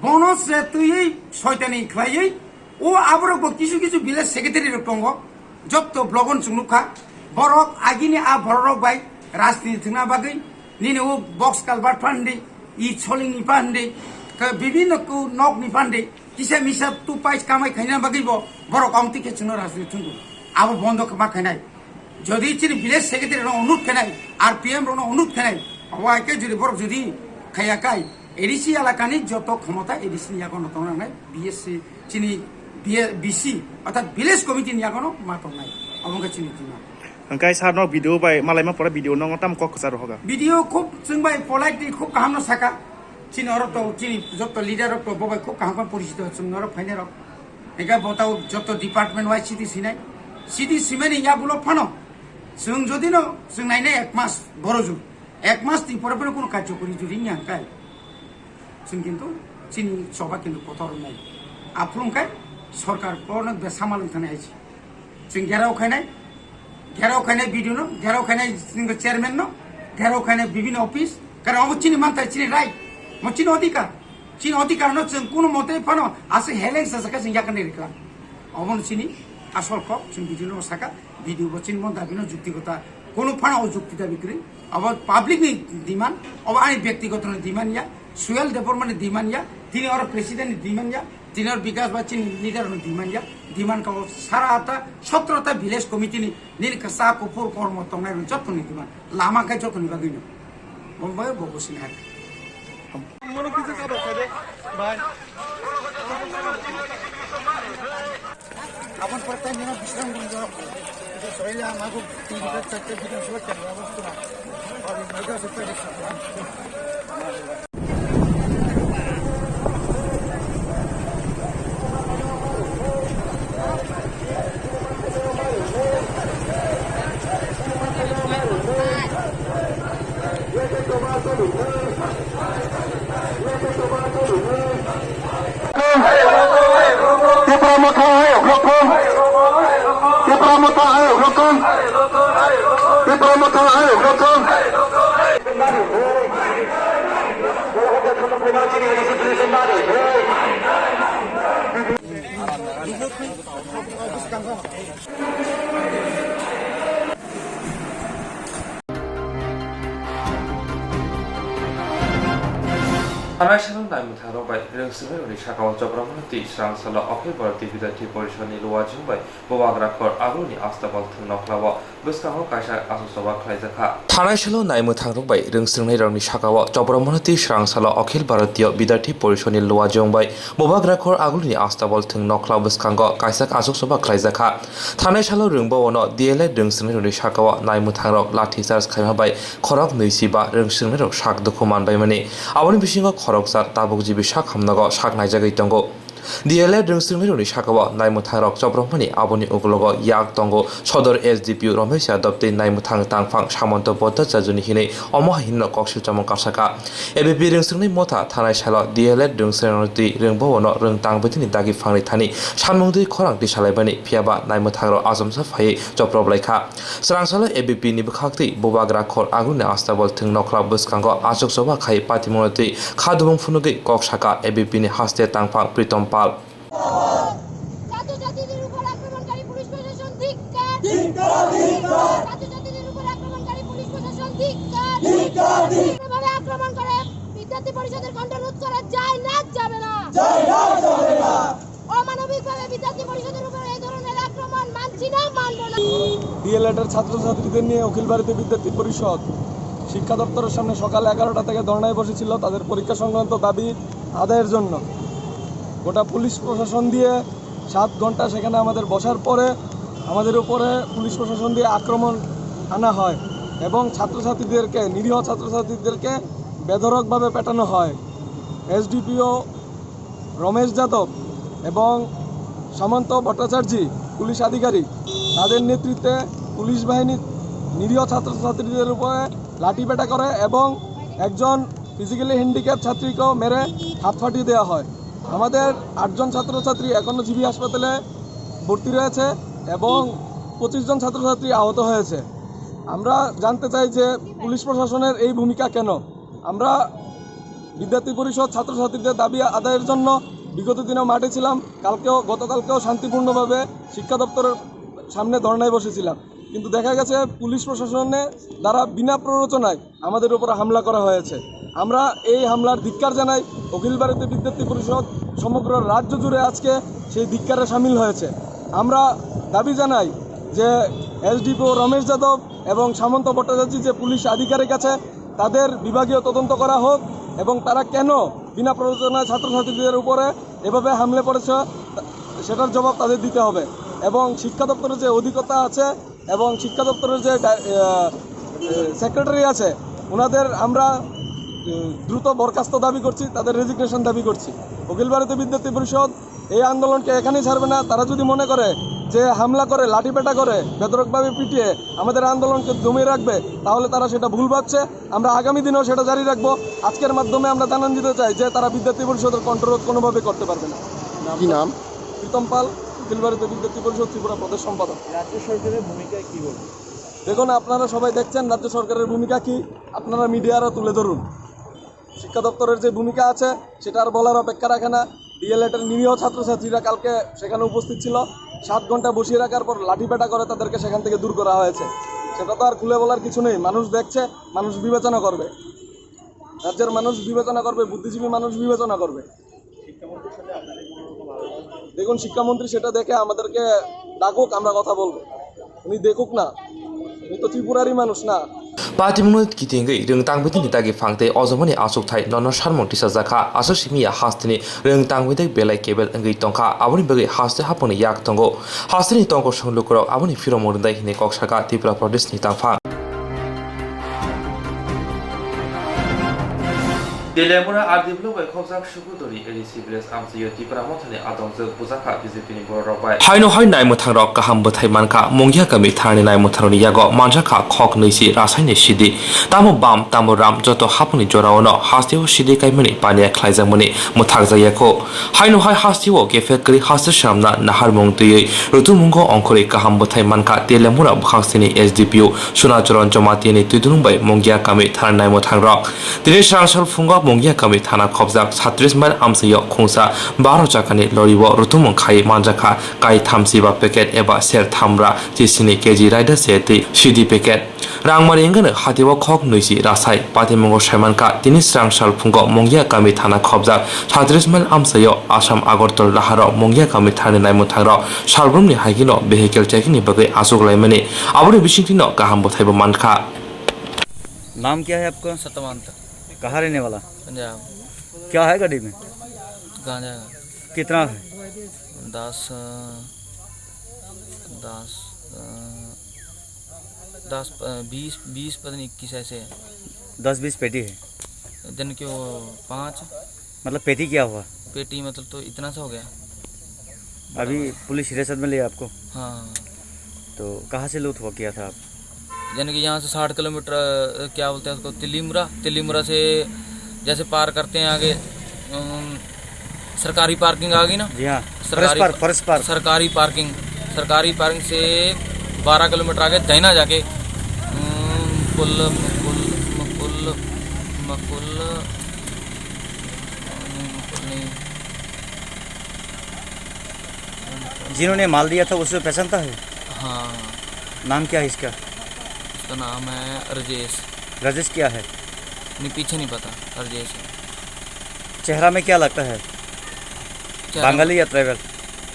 Bono se twiwi soitani khlaiwi o aborok bo kisu kisu village secretary rok tongo, jotto blogon chwng nukha. Borok agini a bororok bai rajniti thwngna bagwi nini o box culvert phan di, i soling ni phan di, ka bibinno ku nok ni phan di, kisa misa tu pais kamai khaina bagwi bo borok amtwi khe chwngno rajniti thwngwi abo bondo ma khainai. Jodi chini village secretary rokno onurod khainai, R P M rokno onurod khainai, abo hai khe jodi borok jodi khaiya kai, A D C elakani joto khomota A D C ni yagono tongna nangnai, B S C chini B C, orthat village committee ni yagono ma tongnai. Abo wngkha chini demand. Hwnkhe sir no video bai malaima pore video no tam kok kwcharo hoga. Video khub chwng bai politely khub kaham no saka. Chini oro to chini joto leader rok to bo bai khub kaham khe porichito chwng norok phainai rok. Ega botao joto department wise city sinai. City simani yagulo phano. Chwng jodi no chwng nainai ek mas boro jug. Ek mas ni pore pore kono karjokori jodi wngya hwnkhe. Chwng kintu chini choba kintu kotor wngnai. Aphuru hwnkhe sorkar kono be samal wngthani hai se. Chwng gherao khainai, gherao khainai B D O no, gherao khainai chini chairman no, gherao khainai bibinno office. Karon obo chini manthai, chini right, mo chini odhikar. Chini odhikar no chwng kono mote phano aswk heleng sajak khe chwng yakarni riklang. Obono chini asol kok, chwng B D O no saka, B D O bo chini mon dabi no jukti kota. Kono phano o jukti dabi kwrwi. Obo public ni demand, obo ani byaktigoto ni demand ya, Suel Debbarma ni demand ya, tini oro president ni demand ya, tini oro Bikas ba chini leader ni demand ya, demand ka o sara ta, sotro ta village committee ni, nini kasa kuphur kormo tongnai rok joto ni demand, lama khe joto ni bagwi no. Bo bai bo bo sini hai. Mono kichu ka dokha de, bhai. Aboni pore tai nino Bisramganj o soila mago tin ta charta Bidhan Sabha kendro obo suna. Abo mago se pare. Tipra Motha ayok rokon. Tipra Motha ayok rokon. Tipra Motha ayok rokon. Thanai salo naimwthangrok bai rwngswngnairokni saka-o Chopra Motha tei Swrang salo Akhil Bharatiya Vidyarthi Porishadni Luwajwng bai Bubagra Khor Aguluni Astabal Thwng Nokhlao bwskango kaisa achuksoba khlaijakha. Thanai salo naimwthangrok bai rwngswngnairokni saka-o Chopra Motha tei Swrang salo Akhil Bharatiya Vidyarthi Porishadni Luwajwng bai Bubagra Khor Aguluni Astabal Thwng Nokhlao bwskango kaisa achuksoba khlaijakha. Thanai salo rwngbaono D L Ed rwngswngnairokni saka-o naimwthangrok lathi charge khaima bai khorok nwi si ba rwngswngnairok sak dukhu manbaimani. Aboni bisingo khoroksa tabuk jibi sak hamnago sak naijagwi tongo. D L Ed rwngswngnairokni saka-o naimwthangrok chopropmani aboni ukologo yak tongo Sodor S D P O Romesh Yadav tei naimwthang tangphang Samanto Bhattacharjuni hinwi omo hai hinwi kok silchamo kasaka. A B P rwngswngnai motha thanai salo D L Ed rwngswngnai twi rwngbaono rwng tang bwtwini dagi phangrwi thani samung twi khorang twi salaibani, phiyaba naimwthangrok achomsa phaiwi choprop laikha. Swrang salo A B P ni bwkhak twi Bubagra Khor Aguluni Astabal Thwng Nokhlao bwskango achuksoba khai patimungno twi khadubung phunugwi kok saka A B P ni haste tangphang Pritom Pal. ছাত্রছাত্রীদের উপর আক্রমণকারী পুলিশ প্রশাসন ধিক্কার। ধিক্কার, ধিক্কার। ছাত্রছাত্রীদের উপর আক্রমণকারী পুলিশ প্রশাসন ধিক্কার। ধিক্কার, ধিক্কার। এভাবে আক্রমণ করে বিদ্যার্থী পরিষদের কণ্ঠ রোধ করা যায় না, যাবে না। যায় না, যাবে না। অমানবিকভাবে বিদ্যার্থী পরিষদের উপর এই ধরনের আক্রমণ মানছি না, মানব না। ডিএলএড এর ছাত্রছাত্রীদের নিয়ে অখিল ভারতীয় বিদ্যার্থী পরিষদ শিক্ষা দপ্তরের সামনে সকাল এগারোটা থেকে ধর্নায় বসেছিল তাদের পরীক্ষা সংক্রান্ত দাবি আদায়ের জন্য। গোটা পুলিশ প্রশাসন দিয়ে সাত ঘন্টা সেখানে আমাদের বসার পরে আমাদের উপরে পুলিশ প্রশাসন দিয়ে আক্রমণ আনা হয় এবং ছাত্রছাত্রীদেরকে, নিরীহ ছাত্রছাত্রীদেরকে বেধড়কভাবে পেটানো হয়। এসডিপিও রমেশ যাদব এবং সামন্ত ভট্টাচার্য পুলিশ আধিকারিক, তাদের নেতৃত্বে পুলিশ বাহিনী নিরীহ ছাত্রছাত্রীদের উপরে লাঠিপেটা করে এবং একজন ফিজিক্যালি হ্যান্ডিক্যাপ ছাত্রীকেও মেরে হাত ফাটিয়ে দেওয়া হয়। আমাদের আটজন ছাত্রছাত্রী এখনও জিবি হাসপাতালে ভর্তি রয়েছে এবং পঁচিশ জন ছাত্রছাত্রী আহত হয়েছে। আমরা জানতে চাই যে পুলিশ প্রশাসনের এই ভূমিকা কেন? আমরা বিদ্যার্থী পরিষদ ছাত্রছাত্রীদের দাবি আদায়ের জন্য বিগত দিনেও মাঠে ছিলাম, কালকেও, গতকালকেও শান্তিপূর্ণভাবে শিক্ষা দপ্তরের সামনে ধর্নায় বসেছিলাম। কিন্তু দেখা গেছে পুলিশ প্রশাসনের দ্বারা বিনা প্ররোচনায় আমাদের উপরে হামলা করা হয়েছে। আমরা এই হামলার ধিক্কার জানাই। অখিল ভারতীয় বিদ্যার্থী পরিষদ সমগ্র রাজ্য জুড়ে আজকে সেই ধিক্কারে সামিল হয়েছে। আমরা দাবি জানাই যে এসডিপিও রমেশ যাদব এবং সামন্ত ভট্টাচার্য যে পুলিশ আধিকারিক আছে, তাদের বিভাগীয় তদন্ত করা হোক এবং তারা কেন বিনা প্ররোচনায় ছাত্রছাত্রীদের উপরে এভাবে হামলে পড়েছে, সেটার জবাব তাদের দিতে হবে। এবং শিক্ষা দপ্তরের যে অধিকর্তা আছে এবং শিক্ষা দপ্তরের যে ডা-, আহ, সেক্রেটারি আছে, ওনাদের আমরা, উম, দ্রুত বরখাস্ত দাবি করছি, তাদের রেজিগনেশন দাবি করছি। অখিল ভারতীয় বিদ্যার্থী পরিষদ এই আন্দোলনকে এখানেই ছাড়বে না। তারা যদি মনে করে যে হামলা করে, লাঠিপেটা করে, বেধড়কভাবে পিটিয়ে আমাদের আন্দোলনকে দমিয়ে রাখবে, তাহলে তারা সেটা ভুল ভাবছে। আমরা আগামী দিনেও সেটা জারি রাখবো। আজকের মাধ্যমে আমরা জানান দিতে চাই যে তারা বিদ্যার্থী পরিষদের কণ্ঠরোধ কোনোভাবে করতে পারবে না। কি নাম? প্রীতম পাল, অখিল ভারতীয় বিদ্যার্থী পরিষদ ত্রিপুরা প্রদেশ সম্পাদক। রাজ্য সরকারের ভূমিকায় কি বলবেন? দেখুন, আপনারা সবাই দেখছেন রাজ্য সরকারের ভূমিকা কি, আপনারা মিডিয়ারা তুলে ধরুন। শিক্ষা দপ্তরের যে ভূমিকা আছে, সেটা আর বলার অপেক্ষা রাখে না। ডিএলএড এর নিরীহ ছাত্রছাত্রীরা কালকে সেখানে উপস্থিত ছিল। সাত ঘন্টা বসিয়ে রাখার পর লাঠিপেটা করে তাদেরকে সেখান থেকে দূর করা হয়েছে। সেটা তো আর খুলে বলার কিছু নেই। মানুষ দেখছে, মানুষ বিবেচনা করবে। রাজ্যের মানুষ বিবেচনা করবে, বুদ্ধিজীবী মানুষ বিবেচনা করবে। দেখুন, শিক্ষামন্ত্রী সেটা দেখে আমাদেরকে ডাকুক, আমরা কথা বলবো। উনি দেখুক না, উনি তো ত্রিপুরারই মানুষ না। Patimungno kitingwi rwng tangwi tini dagi phang tei ojomani achukthai nono sarmung tisajakha. Aswk simi ya hasteni rwng tangwi dagi belai kebel wngwi tongkha, aboni bagwi haste haphangni yak tongo. Hasteni tongkosong lukurok aboni phiromung rwndai hwnwi kok sakha Tripura Pradeshni tangphang. Telemura R D block bai khokjak Sukudori A D C village amchaio Tipra Mothani adongjwk bujakha B J P ni bororok bai. Haino hai naimwthangrok kaham bwthai mankha, Mungia kami thanani naimwthangrokni yago manjakha khok nwi si rasaini sidi. Tamo bam, tamo ram joto haphangni joraono hasteo sidi kaimani paniya khlaijakmani mwthakjakya kho. Haino hai hasteo kephek kwrwi haste swnamna naharmung twiwi rutumungo ongkhorwi kaham bwthai mankha Telemura bwkhaksini S D P O Sunacharan Jamatia ni twidulung bai Mungia kami thanani naimwthangrok. Tini swrang sal phungo Mungia kami thana khobjak satrish mile amchaio khungsa baro chakani lorry o rutumung khai manjakha kai thamchi ba packet eba ser thamra chisini K G raida se tei sidi packet. Rangmari wngkha no hatio khok nwi si rasai patimungo saimankha. Tini swrang sal phungo Mungia kami thana khobjak satrish mile amchaio Assam Agartala laharo Mungia kami thanani naimwthangrok salbrumni haikhe no vehicle checking ni bagwi achuk laimani. Aboni bisingtwi no kaham bwthaibo mankha. नाम क्या है आपका? सतवंत। कहाँ रहने वाला? पंजाब। क्या है गाड़ी में? गांजा है। कितना है? दस, अ, दस, अ, दस, अ, बीस, बीस पता नहीं इक्कीस ऐसे है। दस बीस पेटी है। इतने क्यों पाँच? मतलब पेटी क्या हुआ? पेटी मतलब तो इतना सा हो गया। अभी पुलिस हिरासत में लिया आपको? हाँ। तो कहाँ से लूट हुआ किया था आप? यानी कि यहाँ से साठ किलोमीटर, अ, क्या बोलते हैं उसको, तिलीमुरा, तिलीमुरा से जैसे पार करते हैं आगे, अम, सरकारी पार्किंग आ गई ना? जी हाँ। सरकारी फॉरेस्ट पार्क, फॉरेस्ट पार्क। सरकारी पार्किंग, सरकारी पार्किंग से बारह किलोमीटर आगे दाहिना जाके, अम, पुल, पुल, पुल, पुल, नहीं, पुल नहीं। जिन्होंने माल दिया था, उसे पहचानता है? हाँ। नाम क्या है इसका? इसका नाम है राजेश। राजेश क्या है? नहीं, पीछे नहीं पता, राजेश है। चेहरा में क्या लगता है? चेहरा बंगाली या ट्राइबल?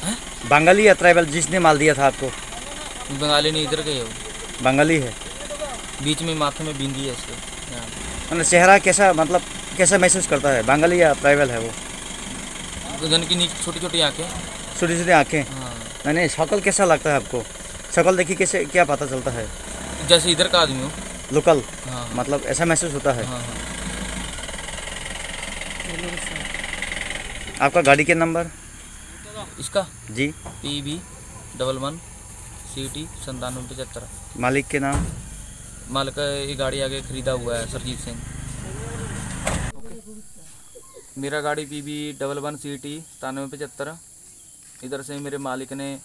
हैं? बंगाली या ट्राइबल जिसने माल दिया था आपको? बंगाली नहीं, इधर का ही है वो। बंगाली है? बीच में माथे में बिंदी है इसके, यहाँ। मतलब चेहरा कैसा, मतलब कैसा महसूस करता है, बंगाली या ट्राइबल है वो? यानी कि नीचे छोटी छोटी आंखें। छोटी छोटी आंखें? हाँ। नहीं, नहीं, शक्ल कैसा लगता है आपको? शक्ल देखिए, कैसे, क्या पता चलता है? जैसे इधर का आदमी हो। लोकल? हाँ। मतलब ऐसा महसूस होता है? हाँ, हाँ। आपका गाड़ी के नंबर? इसका? जी। P B double one C T संतानवे पचहत्तर। मालिक के नाम? मालिक का ये गाड़ी आगे खरीदा हुआ है, सरजीत सिंह। मेरा गाड़ी P B double one C T संतानवे पचहत्तर। इधर से मेरे मालिक ने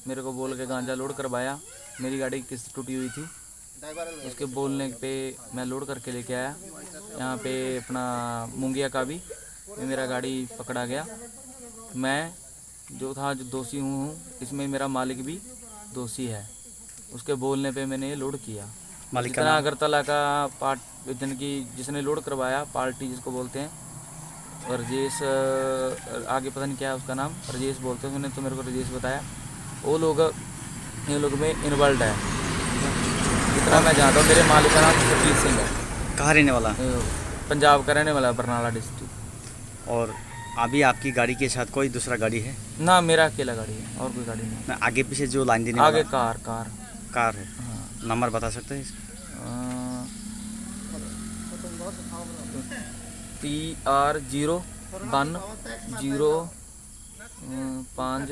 मेरे को बोल के गांजा लोड करवाया। मेरी गाड़ी की किस्त टूटी हुई थी, उसके बोलने पे मैं लोड करके लेके आया। यहाँ पे अपना मुंगिया का भी, ये मेरा गाड़ी पकड़ा गया। मैं जो था, जो दोषी हूँ, इसमें मेरा मालिक भी दोषी है। उसके बोलने पे मैंने ये लोड किया। मालिक का जितना नाम? अगरतला का पार्ट, जितने की, जिसने लोड करवाया, पार्टी जिसको बोलते हैं, और राजेश, अ, आगे पता नहीं क्या है उसका नाम, राजेश बोलते हैं, उसने तो मेरे को राजेश बताया। वो लोग, ये लोग में इन्वॉल्व है। जितना मैं जानता हूँ, मेरे मालिक का नाम सुरजीत सिंह है। कहाँ रहने वाला? अ, पंजाब का रहने वाला, बरनाला डिस्ट्रिक्ट। और अभी आपकी गाड़ी के साथ कोई दूसरा गाड़ी है? ना, मेरा अकेला गाड़ी है, और कोई गाड़ी नहीं। ना, आगे पीछे जो लाइन देने आगे वाला? Car, car. कार है। हाँ। नंबर बता सकते हैं इसका? Uh, T R zero one zero, uh, पाँच,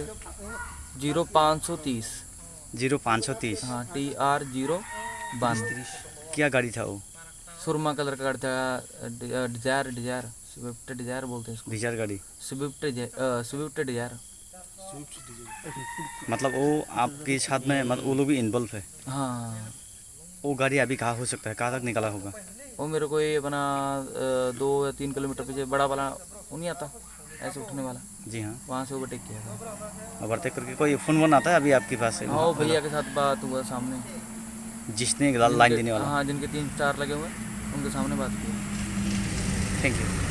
जीरो पाँच सौ तीस। जीरो पाँच सौ तीस। हाँ, टी आर जीरो वन। क्या गाड़ी था वो? सुरमा कलर का गाड़ी था, अ, डि-, अ, डिजायर, डिजायर, स्विफ्ट डिजायर बोलते हैं इसको। डिजायर गाड़ी? स्विफ्ट डिजायर, अ, स्विफ्ट डिजायर। मतलब वो आपके साथ में, मतलब वो लोग भी इन्वॉल्व है? हाँ। वो गाड़ी अभी कहाँ हो सकता है, कहाँ तक निकला होगा? वो मेरे को ये अपना, अ, दो या तीन किलोमीटर पीछे बड़ा वाला वो नहीं आता, ऐसे उठने वाला, जी हाँ। वहाँ से ओवरटेक किया था। ओवरटेक करके कोई फोन वोन आता है अभी आपके पास? हाँ, वो भैया के साथ बात हुआ सामने। जिसने ला-, लाइन जिनके, देने वाला? हाँ, जिनके तीन चार लगे हुए हैं, उनके सामने बात किया। Thank you.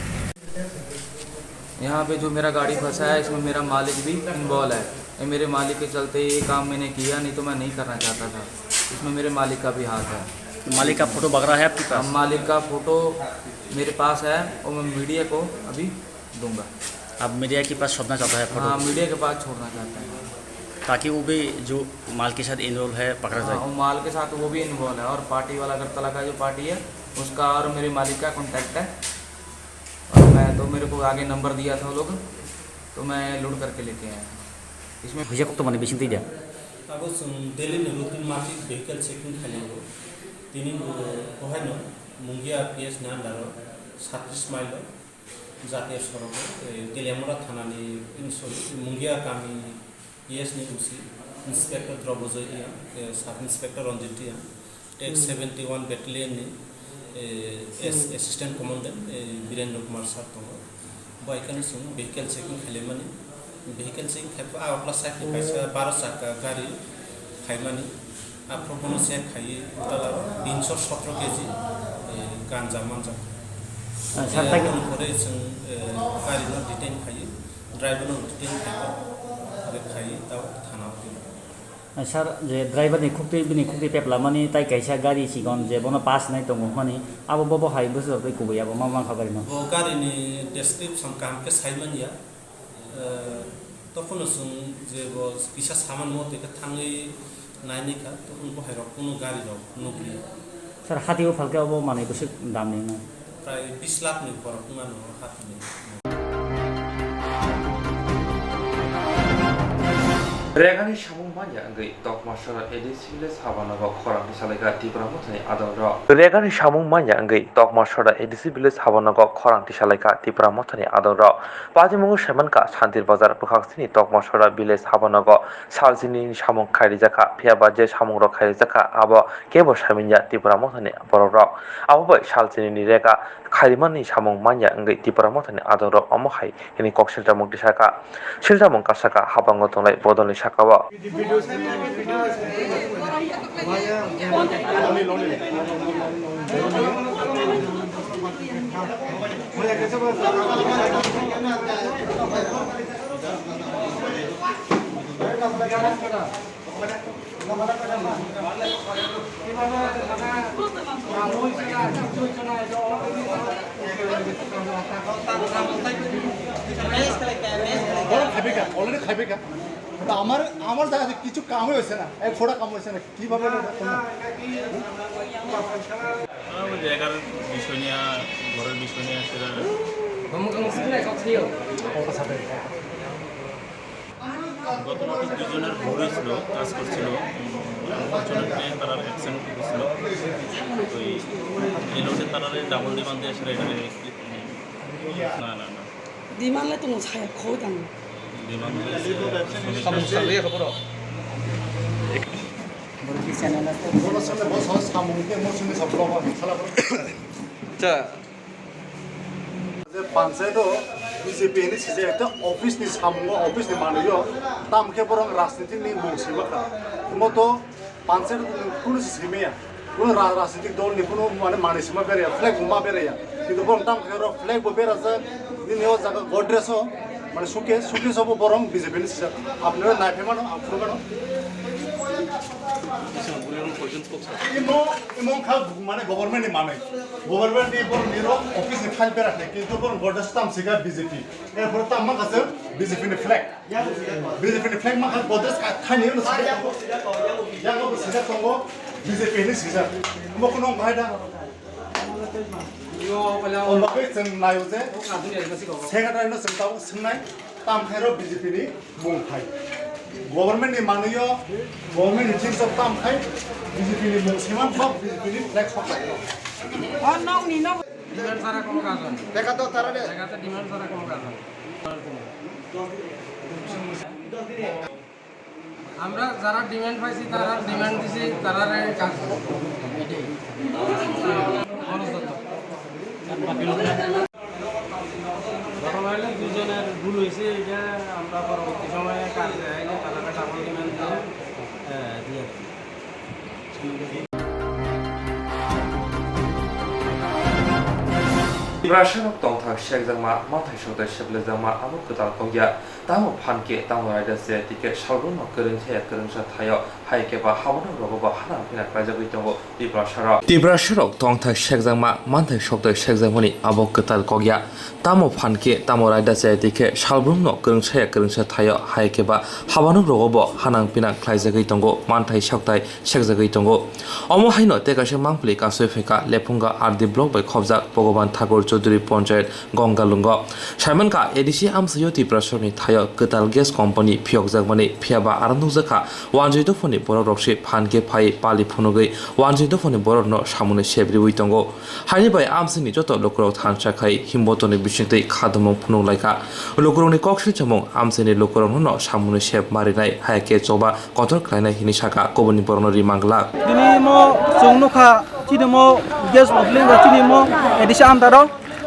यहाँ पे जो मेरा गाड़ी फंसा है, इसमें मेरा मालिक भी इन्वॉल्व है। ये मेरे मालिक के चलते ये काम मैंने किया, नहीं तो मैं नहीं करना चाहता था। इसमें मेरे मालिक का भी हाथ है। मालिक का फोटो वगैरह है आपके पास? हाँ, मालिक का फोटो मेरे पास है और मैं मीडिया को अभी दूंगा। आप मीडिया के पास छोड़ना चाहता है फोटो? हाँ, मीडिया के पास छोड़ना चाहता है। ताकि वो भी जो माल के साथ इन्वॉल्व है, पकड़ा जाए। हाँ, वो माल के साथ वो भी इन्वॉल्व है और पार्टी वाला अगरतला का जो पार्टी है, उसका और मेरे मालिक का कॉन्टैक्ट है। और मैं तो, मेरे को आगे नंबर दिया था वो लोग, तो मैं लोड करके लेके आया। इसमें Hujak to mane bising twi da? Abo chwng daily ni routine mati vehicle checking khainai o. Tini bo bohaino Mungia P S ni under o satris mile o jatiya sorok o, eh, Teliamura thana ni, sorry, Mungia kami P S ni O C, Inspector Drobojoy Reang, eh, Sub Inspector Ranjit Reang, Tech seventy one Battalion ni, eh, as-, Assistant Commandant, eh, Birendra Kumar sir tongo. Bo hai kheno chwng vehicle checking khailaimani. Vehicle checking khai pha, ah, okla side ni kaisa baro chakka gari khaimani. Aphuru bono check khaiwi total o tinsho sotro K G, eh, ganja manjak. Ah, sir, eh, thank you. Aboni pore chwng, eh, gari no detain khaiwi, driver no detain khaiwi, ore khaiwi tabuk thana o twi. Ah, sir, je driver ni khuktwi, bini khuktwi pep lamani tai kaisa gari sikon je bono pass nai tongo hwnmani, abo bo, bo hai bwswk twi kubui abo ma mankha gari no? Bo gari ni description kaham khe sai manya. Eh, tokhono chwng je bo kisa saman mo twi khe thangwi nainai kha, tokhono bo hai rok kuno gari rok nukliya. Sir, hati o phalke obo manwi bwswk dam ni wngmano? Prai bis lakh ni borok wngmano hati ni. Regani samung manya wngwi Tokmasora A D C village habanogo khorang tisalaikha Tipra Mothani adongrok. Regani samung manya wngwi Tokmasora A D C village habanogo khorang tisalaikha Tipra Mothani adongrok. Patimungo saimankha Santir Bazar bwkhaksini Tokmasora village habanogo salchinini samung khairijakha, phiyaba je samungrok khairijakha abo kebo saimanya Tipra Mothani borokrok. Abo bai salchinini rega khairimani samung manya wngwi Tipra Mothani adongrok omo hai hwnwi kok silchar mung tisakha. Silchar mung kasakha habango tonglai bodolni sakao. Already খাইবে কা? তা আমার, আমার জায়গা থেকে কিছু কামই হয়েছে না, এক ফোঁটা কাম হয়েছে না, কিভাবে এটা করবো? ওই জায়গার বিষয় নিয়ে, ঘরের বিষয় নিয়ে সেটা গত রাতে দুজনের ভুল হয়েছিল, কাজ করছিল। আনফর্চুনেটলি তারা অ্যাবসেন্ট হয়েছিল। তো এই, এই লোডে তারা ডাবল ডিমান্ড দিয়ে আসলে এটা না, না, না। Demand le tongo saya khoi tang. Demand দিয়ে আসলে সমস্যা নেই, খবর। Borok channel আছে। Borok channel, borok samung ke mo sini sablo ba, sala borok. আচ্ছা। Je panchayat o B J P ni sijak ekta office ni samungo, office ni manwi o, tam khe borok rajniti ni mung sima kha. Omo to panchayat o kunu se simi ya. Kunu ra-, rajnitik dol ni kunu mane manwi sima beraya, flag bo ma beraya. Kintu borok tam khe oro flag bo berajak, nini o jaga Godrej o, mane suitcase, suitcase o bo borok B J P ni sijak. Apni oro nai phai mano, ang phuru mano. Imo, imo wngkha mane government ni manwi. Government ni borok ni rok office ni file berak nai, kintu borok Godrej tam sika B J P. Erpore tam mankha se B J P ni flag. B J P ni flag mankha Godrej ka thani no sika. Yago sika tongo B J P ni sika. Mo kono bahai da. O bagwi chwng naio je secretary no chwng tabuk swngnai. Tam khairo B J P ni mung thai. Government ni manwi o, government ni things o tam khai, B J P ni mung swiman thok, B J P ni flag sok lai. O nokni nok. Demand sara kono kajon. Dekha to tara de. Dekha to demand sara kono kajon. আমরা যারা ডিমান্ড পাইছি, তারা ডিমান্ড দিছি, তারা কাজ। ঘটনা হইলে দুজনের ভুল হয়েছে, এটা আমরা পরবর্তী সময়ে কাজে আইলে তারা ডাবল ডিমান্ড দিয়ে, আহ, দিয়ে আর কি। Tiprasarok tongthok sekjakma, manthai sokthai seplekjakma abo kwtal kokya. Tamo phan khe, tamo raida se, tei khe salbrumno kwrwngsa ya kwrwngsa thaio, hai khe ba habano rogo bo hanang phina klaijagwi tongo Tiprasarok. Tiprasarok tongthai sekjakma, manthai sokthai sekjakmani abo kwtal kokya. Tamo phan khe, tamo raida se, tei khe salbrumno kwrwngsa ya kwrwngsa thaio, hai khe ba habano rogo bo hanang phina klaijagwi tongo, manthai sokthai sekjagwi tongo. Omo haino tei kaisa mangpili kasui phaikha Lephunga R D block bai khobjak Bhogoban Thakur Chaudhuri Ponchayat Gongalungo. Saimankha A D C amchaio Tiprasarokni thaio kwtal gas company phiyokjakmani, phiyaba aro nukjakha wanjwi dophani borok rokse phan khe phai pali phunugwi wanjwi dophani borokno samungni sep riwi tongo. Haini bai amchaini joto lukurok thansa khai himbotorni bisingtwi khadumung phunuk laikha. Lukurokni kok silchamung amchaini lukurokno no samungni sep marinai, hai khe choba kotor khlainai hini saka kubuni borokno ri manglak. Tini mo chwng nukha, chini mo gas bottling ba chini mo A D C andaro.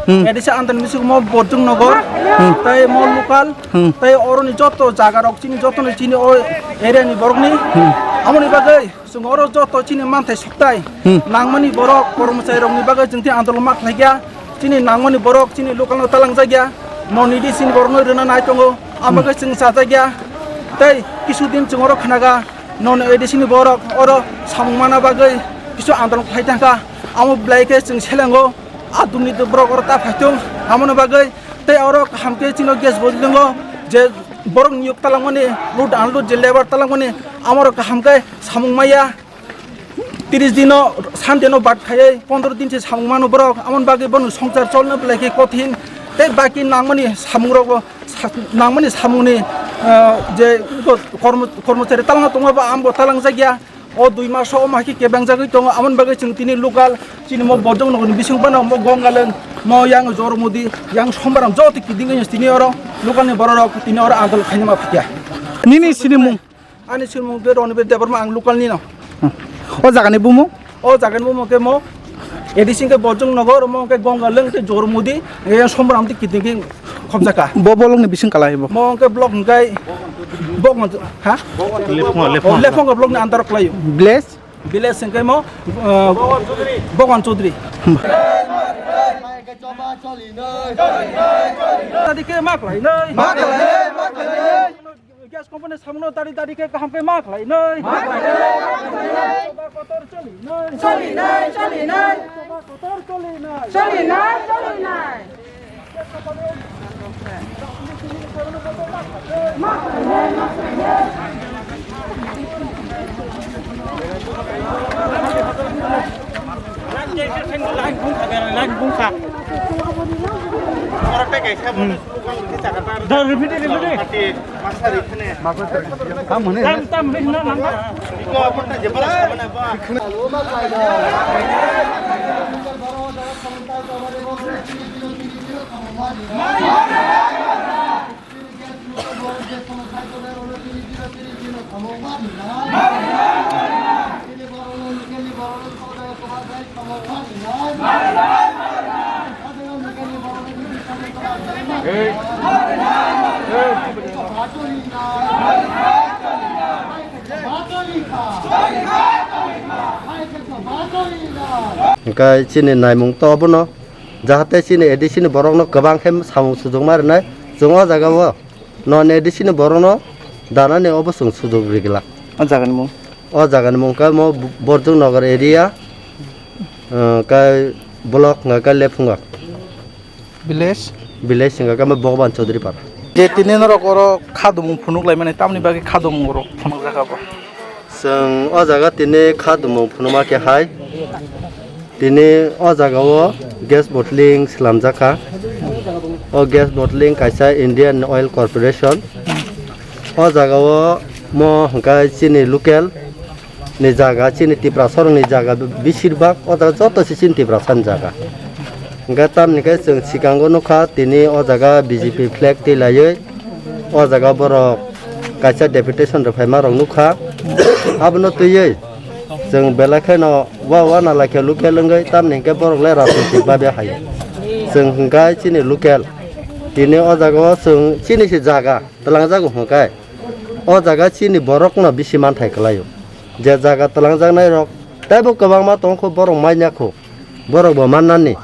Hmm. A D C andar ni bisingo mo Borjung Nogor, hmm, tei mo local, hmm, tei oroni joto jaga rok chini joto ni chini o area ni borok ni. Hmm. Amoni bagwi chwng oro joto chini manthai soktai, hmm, nangmani borok kormochari rok ni bagwi chwng tini andolon ma khlai kha. Chini nangmani borok chini local no talang jak ya, mo nidi chini borok no rwna nai tongo, hmm, amo khe chwng chajak ya. Tei kisu din chwng oro khnaga, non A D C ni borok oro samung mana bagwi kisu andolon khlai thangkha, amo belai khe chwng selengo, a durniti borok oro ta phai thung, amoni bagwi tei oro kaham khe chini gas bo lingo je borok niyok talangmani, load unload je labour talangmani, amoro kaham khe samung maya. Tris dino, Sunday no bat khaiwi, pondro din se samung mano borok, amoni bagwi bono songchar cholno belai khe kothin. Tei baki nangmani samung rok bo, sa-, nangmani samung ni Ah, je kormo-, kormochari talangna tongma ba ambo talangjakya. O dui maso omo hai khe kebengjagwi tongo, amoni bagwi chwng tini local chini mo Bojong nogorni bising phano mo Gongaleng, mo yang Jormudi, yang Sombaram joto kidingwi tini oro local ni bororok tini oro andolon khainama phikya. Nini sinimung? Ani sinimung khe Ronibir Debbarma, ang local nino. Hmm. O jagani bumung? O jagani bumung khe mo A D C khe Bojong nogor, mo khe Gongaleng tei Jormudi, yang Sombaram tei kidingwi khobjakha. Bo bolongni bising kalai bo? Mo khe block hwnkhe Bogon, ha? Lephunga, Lephunga. O, Lephunga block ni under o khlaio. Village? Village hwnkhe mo, uh, Bogon Chaudhary. Hmm. Tadi khe ma khlainai. Ma khlainai, ma khlainai. Gas company samno tari tari khe kaham khe ma khlainai. Ma khlainai, ma khlainai. Kotor cholinai. Cholinai, cholinai. Kotor cholinai. Cholinai, cholinai. Tam, tam, rin na nang. Hingke chini naimung to obono, jahate chini A D C ni borokno kwbang khe samung sujuk ma rwnai. Chwng o jaga o non A D C ni borokno danani obo chwng sujuk rwgwlak. O jagani mung? O jagani mung khe mo Borjong Nagar area, ah, khe block hwnka khe Lephunga. Village? Village hwnka khe mo Bhagwan Chaudhary Para. Je tini norok oro kha dumung phunuk laimani, tamni bagwi kha dumung rok phunuk jakha bo? Chwng o jaga tini kha dumung phunukma khe hai, tini o jaga o gas bottling swlamjak kha. O gas bottling kaisa Indian Oil Corporation. O jaga o mo hwnka chini local ni jaga, chini Tiprasa rokni jaga, besir bhag o jaga joto se chini Tiprasa ni jaga. Hwnkhe tamni khe chwng swkango nukha, tini o jaga B J P flag twi laiwi o jaga borok kaisa deputation rwphaima rok nukha. Abono twiwi chwng belai kheno wa wa na laikhe local wngwi, tamni hwnkhe borok le rajnitik babe hai. Chwng hwnkhe chini local, tini o jaga o chwng chini se jaga twlangjago hwnkhe. O jaga chini borokno bisi manthai kwlaio. Je jaga twlangjaknai rok teibo kwbangma tongkho, borok manya kho, borok bo mannani.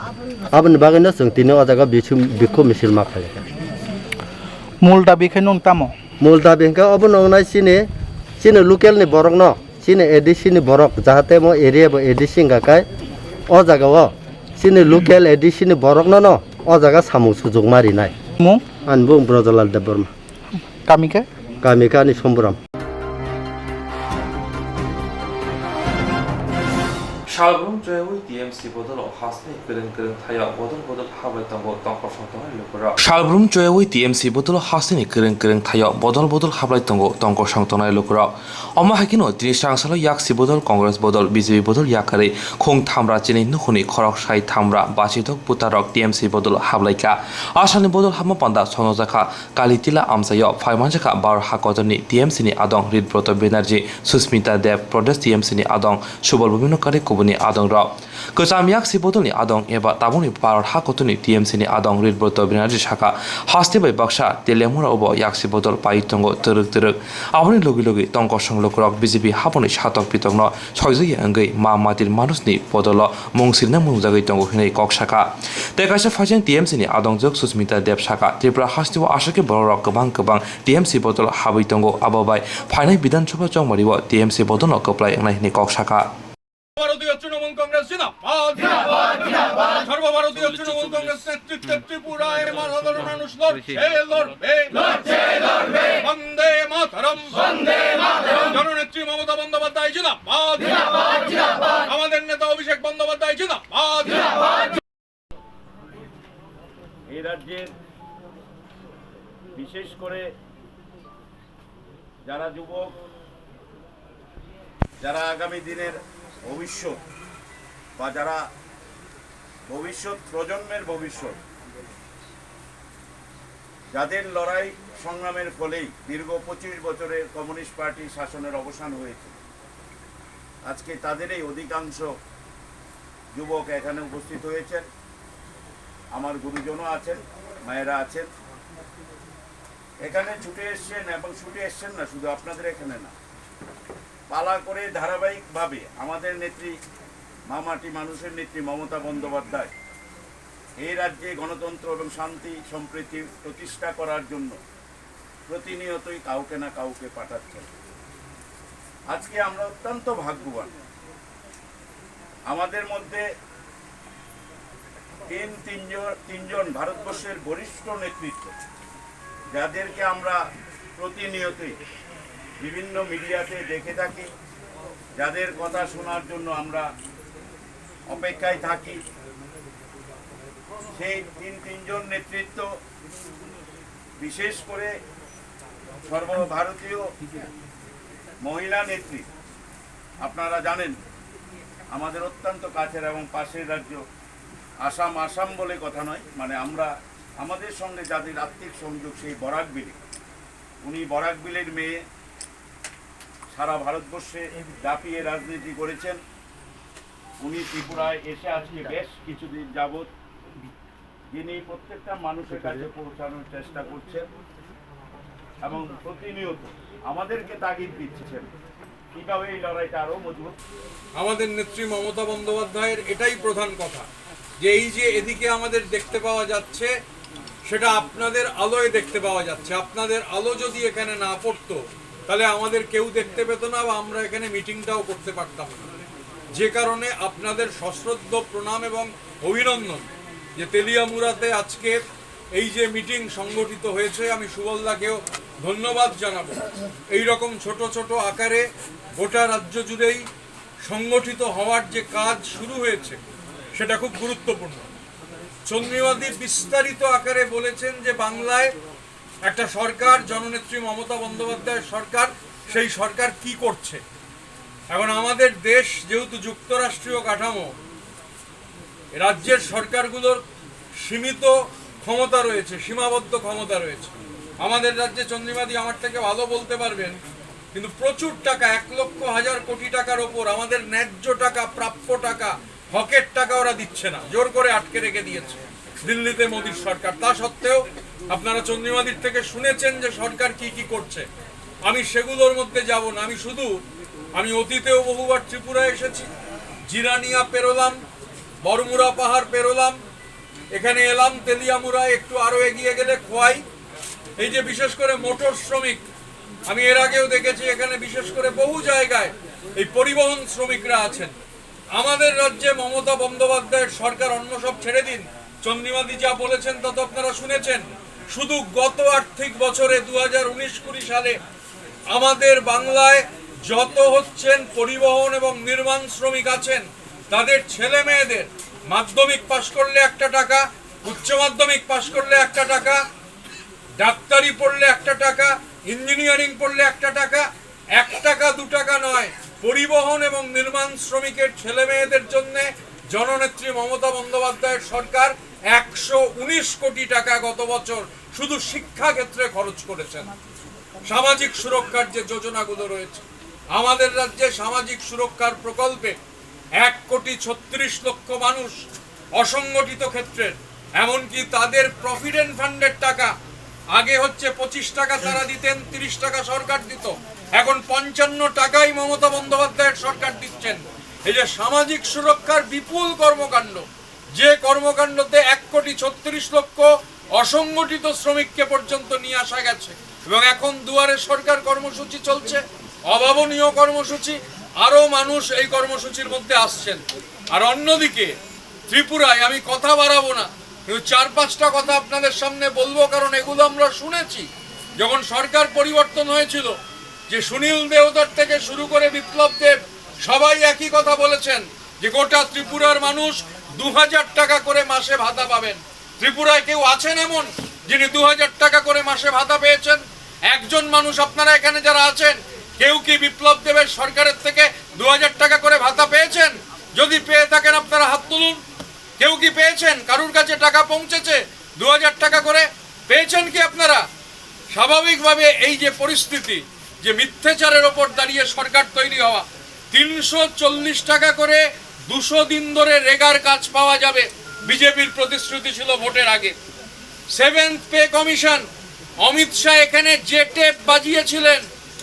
Aboni bagwino chwng tini o jaga bisu-, bikhuk misil ma khlai kha. Mul dabi khe nwng tamo? Mul dabi hwnkhe obono wngnai chini, chini local ni borokno, chini A D C ni borok, jahate mo area bo A D C wngkha khe o jaga o chini local A D C ni borokno no o jaga samung sujuk ma rinai. Mung? Ani bung Brojalal Debbarma. Kami khe? Kami khe ani Somburam. Salbrum joyawi T M C bodolo hasteni kwrwng kwrwng thaio bodol bodol hablai tongo tongkosong tongnai lukurok. Salbrum joyawi T M C bodolo hasteni kwrwng kwrwng thaio bodol bodol hablai tongo tongkosong tongnai lukurok. Omo hai kheno tini srangsalo yaksi bodol, Congress bodol, B J P bodol yakarwi khung thamra chini nukhungni khorok sai thamra bachithok butarok T M C bodol hablaikha. Asalni bodol habma panda sonojakha. Kalitila amchaio phai manjakha Bharat ha kotorni T M C ni adong Ritbroto Banerjee, Susmita Dev, Pradesh T M C ni adong Subal Bhumino kare kubuni adongrok. Kwcham yaksi bodolni adong eba tabukni Bharat ha kotorni T M C ni adong Ritbroto Banerjee sakha, haste bai baksa telemura obo yaksi bodol pai tongo twrwk twrwk. Aboni logi logi tongkosong lukurok B J P haponi satok pitokno soijagya wngwi ma matir manusni bodolo mung sirna mungjagwi tongo hinwi kok sakha. Tei kaisa phaising T M C ni adongjwk Susmita Dev sakha, Tripura hasteo aswk khe borokrok kwbang kwbang T M C bodol habwi tongo, abo bai phainai Bidhan Sabha chongmario T M C bodolno kwplai wngnai hinwi kok sakha. ভারতীয় তৃণমূল কংগ্রেস জিন্দাবাদ। জিন্দাবাদ, জিন্দাবাদ। সর্বভারতীয় তৃণমূল কংগ্রেস নেতৃত্বে ত্রিপুরায় সাধারণ মানুষ লড়ছে, লড়বে। লড়ছে, লড়বে। বন্দে মাতরম। বন্দে মাতরম। জননেত্রী মমতা বন্দ্যোপাধ্যায় জিন্দাবাদ। জিন্দাবাদ, জিন্দাবাদ। আমাদের নেতা অভিষেক বন্দ্যোপাধ্যায় জিন্দাবাদ। জিন্দাবাদ। এই রাজ্যের বিশেষ করে যারা যুবক, যারা আগামী দিনের ভবিষ্যৎ বা যারা ভবিষ্যৎ প্রজন্মের ভবিষ্যৎ, যাদের লড়াই সংগ্রামের ফলেই দীর্ঘ পঁচিশ বছরের কমিউনিস্ট পার্টি শাসনের অবসান হয়েছে, আজকে তাদেরই অধিকাংশ যুবক এখানে উপস্থিত হয়েছেন। আমার গুরুজনও আছেন, মায়েরা আছেন, এখানে ছুটে এসছেন এবং ছুটে এসছেন না শুধু আপনাদের এখানে না, পালা করে ধারাবাহিকভাবে আমাদের নেত্রী, মা মাটি মানুষের নেত্রী মমতা বন্দ্যোপাধ্যায় এই রাজ্যে গণতন্ত্র এবং শান্তি সম্প্রীতি প্রতিষ্ঠা করার জন্য প্রতিনিয়তই কাউকে না কাউকে পাঠাচ্ছেন। আজকে আমরা অত্যন্ত ভাগ্যবান, আমাদের মধ্যে তিন তিনজন তিনজন ভারতবর্ষের বরিষ্ঠ নেতৃত্ব, যাদেরকে আমরা প্রতিনিয়তই বিভিন্ন মিডিয়াতে দেখে থাকি, যাদের কথা শোনার জন্য আমরা অপেক্ষায় থাকি, সেই তিন তিনজন নেতৃত্ব, বিশেষ করে সর্বভারতীয় মহিলা নেত্রী, আপনারা জানেন, আমাদের অত্যন্ত কাছের এবং পাশের রাজ্য আসাম, আসাম বলে কথা নয়, মানে আমরা, আমাদের সঙ্গে যাদের আত্মিক সংযোগ সেই বরাক ভ্যালি, উনি বরাক ভ্যালির মেয়ে, সারা ভারতবর্ষে দাপিয়ে রাজনীতি করেছেন। উনি ত্রিপুরায় এসে আজকে বেশ কিছুদিন যাবৎ যিনি প্রত্যেকটা মানুষের কাছে পৌঁছানোর চেষ্টা করছেন এবং প্রতিনিয়ত আমাদেরকে তাগিদ দিচ্ছেন কিভাবে এই লড়াইটা আরো মজবুত। আমাদের নেত্রী মমতা বন্দ্যোপাধ্যায়ের এটাই প্রধান কথা, যে এই যে এদিকে আমাদের দেখতে পাওয়া যাচ্ছে, সেটা আপনাদের আলোয় দেখতে পাওয়া যাচ্ছে। আপনাদের আলো যদি এখানে না পড়তো, তাহলে আমাদের কেউ দেখতে পেত না বা আমরা এখানে মিটিংটাও করতে পারতাম না। যে কারণে আপনাদের সশ্রদ্ধ প্রণাম এবং অভিনন্দন যে তেলিয়ামুড়াতে আজকে এই যে মিটিং সংগঠিত হয়েছে, আমি সুবলদাকেও ধন্যবাদ জানাবো। এই রকম ছোট ছোট আকারে গোটা রাজ্য জুড়েই সংগঠিত হওয়ার যে কাজ শুরু হয়েছে, সেটা খুব গুরুত্বপূর্ণ। চন্দ্রিমাদি বিস্তারিত আকারে বলেছেন যে বাংলায় একটা সরকার, জননেত্রী মমতা বন্দ্যোপাধ্যায়ের সরকার, সেই সরকার কি করছে। এখন আমাদের দেশ যেহেতু যুক্তরাষ্ট্রীয় কাঠামো, রাজ্যের সরকারগুলোর সীমিত ক্ষমতা রয়েছে, সীমাবদ্ধ ক্ষমতা রয়েছে। আমাদের রাজ্যে চন্দ্রিমাদি আমার থেকে ভালো বলতে পারবেন, কিন্তু প্রচুর টাকা, এক লক্ষ হাজার কোটি টাকার ওপর আমাদের ন্যায্য টাকা, প্রাপ্য টাকা, হকের টাকা ওরা দিচ্ছে না, জোর করে আটকে রেখে দিয়েছে দিল্লিতে মোদীর সরকার। তা সত্ত্বেও আপনারা চন্দ্রিমাদির থেকে শুনেছেন যে সরকার কি কি করছে। আমি সেগুলোর মধ্যে যাব না। আমি শুধু, আমি অতীতেও বহুবার ত্রিপুরা এসেছি, জিরানিয়া পেরোলাম, বড়মুড়া পাহাড় পেরোলাম, এখানে এলাম তেলিয়ামুড়া, একটু আরো এগিয়ে গেলে খোয়াই। এই যে বিশেষ করে মোটর শ্রমিক, আমি এর আগেও দেখেছি এখানে বিশেষ করে বহু জায়গায় এই পরিবহন শ্রমিকরা আছেন। আমাদের রাজ্যে মমতা বন্দ্যোপাধ্যায়ের সরকার, অন্য সব ছেড়ে দিন, চন্দ্রিমাদি যা বলেছেন তা তো আপনারা শুনেছেন। শুধু গত আর্থিক বছরে দু হাজার উনিশ কুড়ি সালে আমাদের বাংলায় যত হচ্ছেন পরিবহন এবং নির্মাণ শ্রমিক আছেন, তাদের ছেলে মেয়েদের মাধ্যমিক পাশ করলে একটা টাকা, উচ্চ মাধ্যমিক পাশ করলে একটা টাকা, ডাক্তারি পড়লে একটা টাকা, ইঞ্জিনিয়ারিং পড়লে একটা টাকা, এক টাকা দু টাকা নয়, পরিবহন এবং নির্মাণ শ্রমিকের ছেলে মেয়েদের জন্য জননেত্রী মমতা বন্দ্যোপাধ্যায়ের সরকার একশো উনিশ কোটি টাকা গত বছর শুধু শিক্ষা ক্ষেত্রে খরচ করেছেন। সামাজিক সুরক্ষার যে যোজনাগুলো রয়েছে, আমাদের রাজ্যে সামাজিক সুরক্ষার প্রকল্পে এক কোটি ছত্রিশ লক্ষ মানুষ অসংগঠিত ক্ষেত্রের, এমনকি তাদের প্রভিডেন্ট ফান্ডের টাকা, আগে হচ্ছে পঁচিশ টাকা তারা দিতেন, তিরিশ টাকা সরকার দিত, এখন পঞ্চান্ন টাকাই মমতা বন্দ্যোপাধ্যায়ের সরকার দিচ্ছেন। এই যে সামাজিক সুরক্ষার বিপুল কর্মকাণ্ড, যে কর্মকাণ্ডতে এক কোটি ছত্রিশ লক্ষ অসংগঠিত শ্রমিককে পর্যন্ত নিয়ে আসা গেছে, এবং এখন দুয়ারে সরকার কর্মসূচি চলছে, অভাবনীয় কর্মসূচি, আরও মানুষ এই কর্মসূচির মধ্যে আসছেন। আর অন্যদিকে ত্রিপুরায়, আমি কথা বাড়াবো না, কিন্তু চার পাঁচটা কথা আপনাদের সামনে বলবো, কারণ এগুলো আমরা শুনেছি। যখন সরকার পরিবর্তন হয়েছিল, যে সুনীল দেওধর থেকে শুরু করে বিপ্লব দেব, সবাই একই কথা বলেছেন যে গোটা ত্রিপুরার মানুষ দু হাজার টাকা করে মাসে ভাতা পাবেন। ত্রিপুরায় কেউ আছেন এমন যিনি দু হাজার টাকা করে মাসে ভাতা পেয়েছেন? একজন মানুষ আপনারা এখানে যারা আছেন, কেউ কি বিপ্লব দেবের সরকারের থেকে দু হাজার টাকা করে ভাতা পেয়েছেন? যদি পেয়ে থাকেন, আপনারা হাত তুলুন। কেউ কি পেয়েছেন? কারুর কাছে টাকা পৌঁছেছে দু হাজার টাকা করে? পেয়েছেন কি আপনারা? স্বাভাবিকভাবে এই যে পরিস্থিতি, যে মিথ্যাচারের ওপর দাঁড়িয়ে সরকার তৈরি হওয়া, তিনশো চল্লিশ টাকা করে দুশো দিন ধরে রেগার কাজ পাওয়া যাবে, বিজেপির প্রতিশ্রুতি ছিল ভোটের আগে। সেভেন্থ পে কমিশন, অমিত শাহ এখানে যে টেপ বাজিয়েছিলেন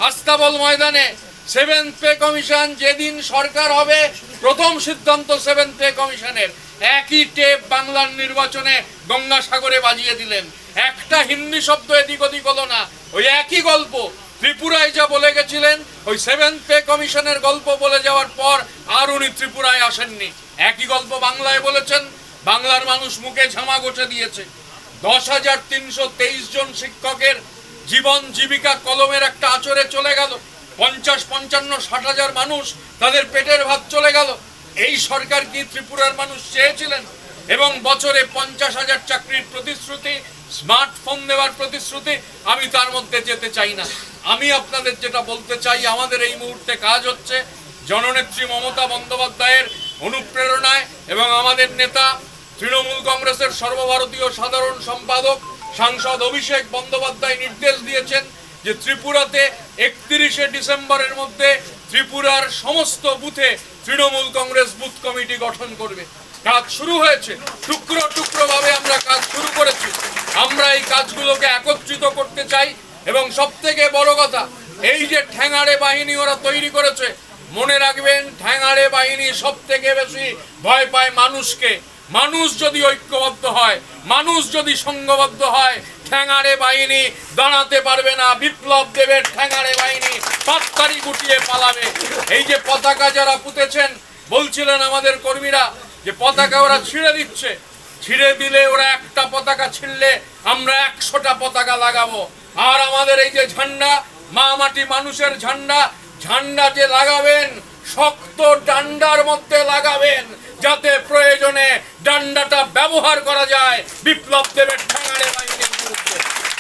আস্তাবল ময়দানে, সেভেন্থ পে কমিশন যেদিন সরকার হবে, প্রথম সিদ্ধান্ত সেভেন্থ পে কমিশনের, একই টেপ বাংলার নির্বাচনে গঙ্গাসাগরে বাজিয়ে দিলেন। একটা হিন্দি শব্দ এদিক ওদিক হলো না, ওই একই গল্প। ত্রিপুরায় যা বলে গেছিলেন, ওই সেভেন্থ পে কমিশনের গল্প বলে যাওয়ার পর আর উনি ত্রিপুরায় আসেননি। একই গল্প বাংলায় বলেছেন, বাংলার মানুষ মুখে ঝামা ঘষে দিয়েছে। দশ হাজার তিনশো তেইশ জন শিক্ষকের জীবন জীবিকা কলমের একটা আঁচড়ে চলে গেল। পঞ্চাশ, পঞ্চান্ন, ষাট হাজার মানুষ, তাদের পেটের ভাত চলে গেল। এই সরকার কি ত্রিপুরার মানুষ চেয়েছিলেন? এবং বছরে পঞ্চাশ হাজার চাকরির প্রতিশ্রুতি, স্মার্টফোন দেওয়ার প্রতিশ্রুতি, আমি তার মধ্যে যেতে চাই না। আমি আপনাদের যেটা বলতে চাই, আমাদের এই মুহূর্তে কাজ হচ্ছে জননেত্রী মমতা বন্দ্যোপাধ্যায়ের অনুপ্রেরণায় এবং আমাদের নেতা তৃণমূল কংগ্রেসের সর্বভারতীয় সাধারণ সম্পাদক সাংসদ অভিষেক বন্দ্যোপাধ্যায় নির্দেশ দিয়েছেন যে ত্রিপুরাতে একত্রিশে ডিসেম্বরের মধ্যে ত্রিপুরার সমস্ত বুথে তৃণমূল কংগ্রেস বুথ কমিটি গঠন করবে। কাজ শুরু হয়েছে, টুকরো টুকরো ভাবে আমরা কাজ শুরু করেছি। আমরা এই কাজগুলোকে একত্রিত করতে চাই এবং সব থেকে বড় কথা, এই যে ঠ্যাঙাড়ে বাহিনী ওরা তৈরি করেছে, মনে রাখবেন, ঠ্যাঙাড়ে বাহিনী সব থেকে বেশি ভয় পায় মানুষকে। মানুষ যদি ঐক্যবদ্ধ হয়, মানুষ যদি সংঘবদ্ধ হয়, ঠ্যাঙাড়ে বাহিনী দাঁড়াতে পারবে না। বিপ্লব দেবের ঠ্যাঙাড়ে বাহিনী পাত্তারি গুটিয়ে পালাবে। এই যে পতাকা যারা পুঁতেছেন, বলছিলেন আমাদের কর্মীরা যে পতাকা ওরা ছিঁড়ে দিচ্ছে, ছিঁড়ে দিলে ওরা একটা পতাকা ছিঁড়লে আমরা একশোটা পতাকা লাগাবো। আর আমাদের এই যে ঝান্ডা, মা মাটি মানুষের ঝান্ডা, ঝান্ডা যে লাগাবেন, শক্ত ডান্ডার মধ্যে লাগাবেন, যাতে প্রয়োজনে ডান্ডাটা ব্যবহার করা যায় বিপ্লব দেবের ঠ্যাঙাড়ে বাহিনীর বিরুদ্ধে।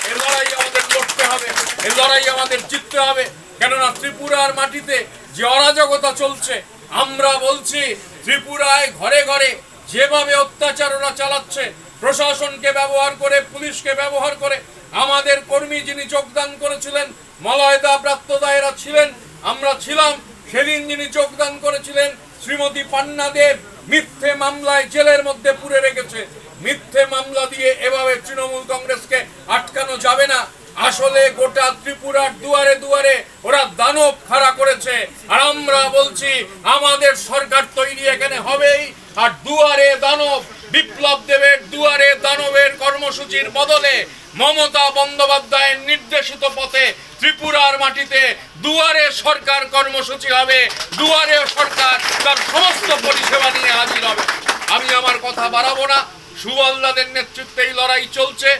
এই লড়াই আমাদের লড়তে হবে, এই লড়াই আমাদের জিততে হবে। কেননা ত্রিপুরার মাটিতে যে অরাজকতা চলছে, আমরা বলছি, ত্রিপুরায় ঘরে ঘরে যেভাবে অত্যাচার ওরা চালাচ্ছে, প্রশাসনকে ব্যবহার করে, পুলিশকে ব্যবহার করে, আমাদের কর্মী যিনি যোগদান করেছিলেন, মলয়দা, ব্রাত্যদা এরা ছিলেন, আমরা ছিলাম, সেদিন যিনি যোগদান করেছিলেন শ্রীমতী পান্না দেব, মিথ্যে মামলায় জেলের মধ্যে পুরে রেখেছে। মিথ্যে মামলা দিয়ে এভাবে তৃণমূল কংগ্রেসকে আটকানো যাবে না। আসলে গোটা ত্রিপুরার দুয়ারে দুয়ারে ওরা দানব খাড়া করেছে, আর আমরা বলছি আমাদের সরকার তৈরি এখানে হবেই। আর দুয়ারে দানব, বিপ্লব দেবের দুয়ারে দানবের কর্মসূচির বদলে মমতা বন্দ্যোপাধ্যায়ের নির্দেশিত পথে ত্রিপুরার মাটিতে দুয়ারে সরকার কর্মসূচি হবে, দুয়ারে সরকার তার সমস্ত পরিষেবা নিয়ে হাজির হবে। আমি আমার কথা বাড়াবো না, সুবলদাদের নেতৃত্বে এই লড়াই চলছে।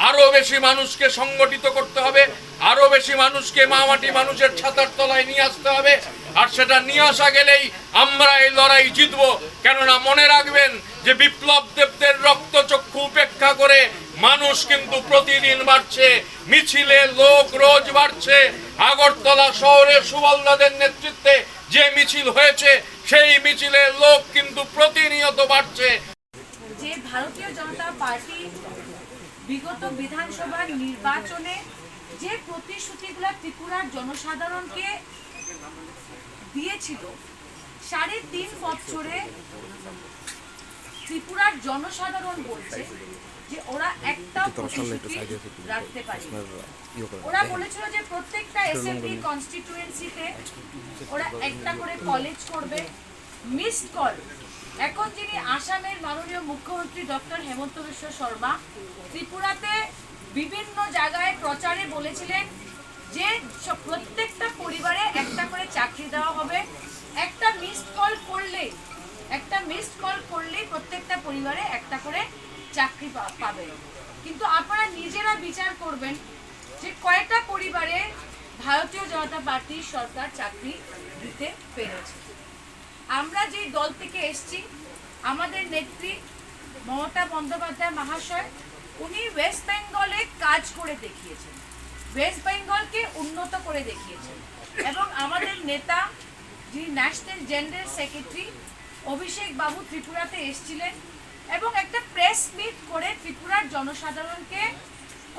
আরো বেশি মানুষকে সংগঠিত করতে হবে, আরো বেশি মানুষকে মা মাটি মানুষের ছাতার তলায় নিয়ে আসতে হবে। আর সেটা নিয়ে আসা গেলেই আমরা এই লড়াই জিতবো। কেননা মনে রাখবেন যে বিপ্লব দেবদের রক্তচক্ষু উপেক্ষা করে মানুষ কিন্তু প্রতিদিন বাড়ছে, মিছিলে লোক রোজ বাড়ছে। আগরতলা শহরে সুবলদাদের নেতৃত্বে যে মিছিল হয়েছে, সেই মিছিলে লোক কিন্তু প্রতিনিয়ত বাড়ছে। যে ভারতীয় জনতা পার্টি বিগত বিধানসভা নির্বাচনে যে প্রতিশ্রুতিগুলা ত্রিপুরার জনসাধারণকে দিয়েছিল, সাড়ে তিন বছরে ত্রিপুরার জনসাধারণ বলছে যে ওরা একটা প্রতিশ্রুতি রাখতে পারে। ওরা বলেছিল যে প্রত্যেকটা অ্যাসেম্বলি কনস্টিটিউয়েন্সিতে ওরা একটা করে কলেজ করবে। Missed call. এখন যিনি আসামের মাননীয় মুখ্যমন্ত্রী ডক্টর হিমন্ত বিশ্ব শর্মা ত্রিপুরাতে বিভিন্ন জায়গায় প্রচারে বলেছিলেন যে সব, প্রত্যেকটা পরিবারে একটা করে চাকরি দেওয়া হবে। একটা মিসড কল করলে, একটা মিসড কল করলেই প্রত্যেকটা পরিবারে একটা করে চাকরি পা-, পাবে। কিন্তু আপনারা নিজেরা বিচার করবেন যে কয়টা পরিবারে ভারতীয় জনতা পার্টির সরকার চাকরি দিতে পেরেছে। আমরা যেই দল থেকে এসছি, আমাদের নেত্রী মমতা বন্দ্যোপাধ্যায় মহাশয়, উনি ওয়েস্ট বেঙ্গলে কাজ করে দেখিয়েছেন। ওয়েস্ট বেঙ্গলকে উন্নত করে দেখিয়েছেন। এবং আমাদের নেতা, যিনি ন্যাশনাল জেনারেল সেক্রেটারি, অভিষেক বাবু ত্রিপুরাতে এসেছিলেন এবং একটা প্রেস মিট করে ত্রিপুরার জনসাধারণকে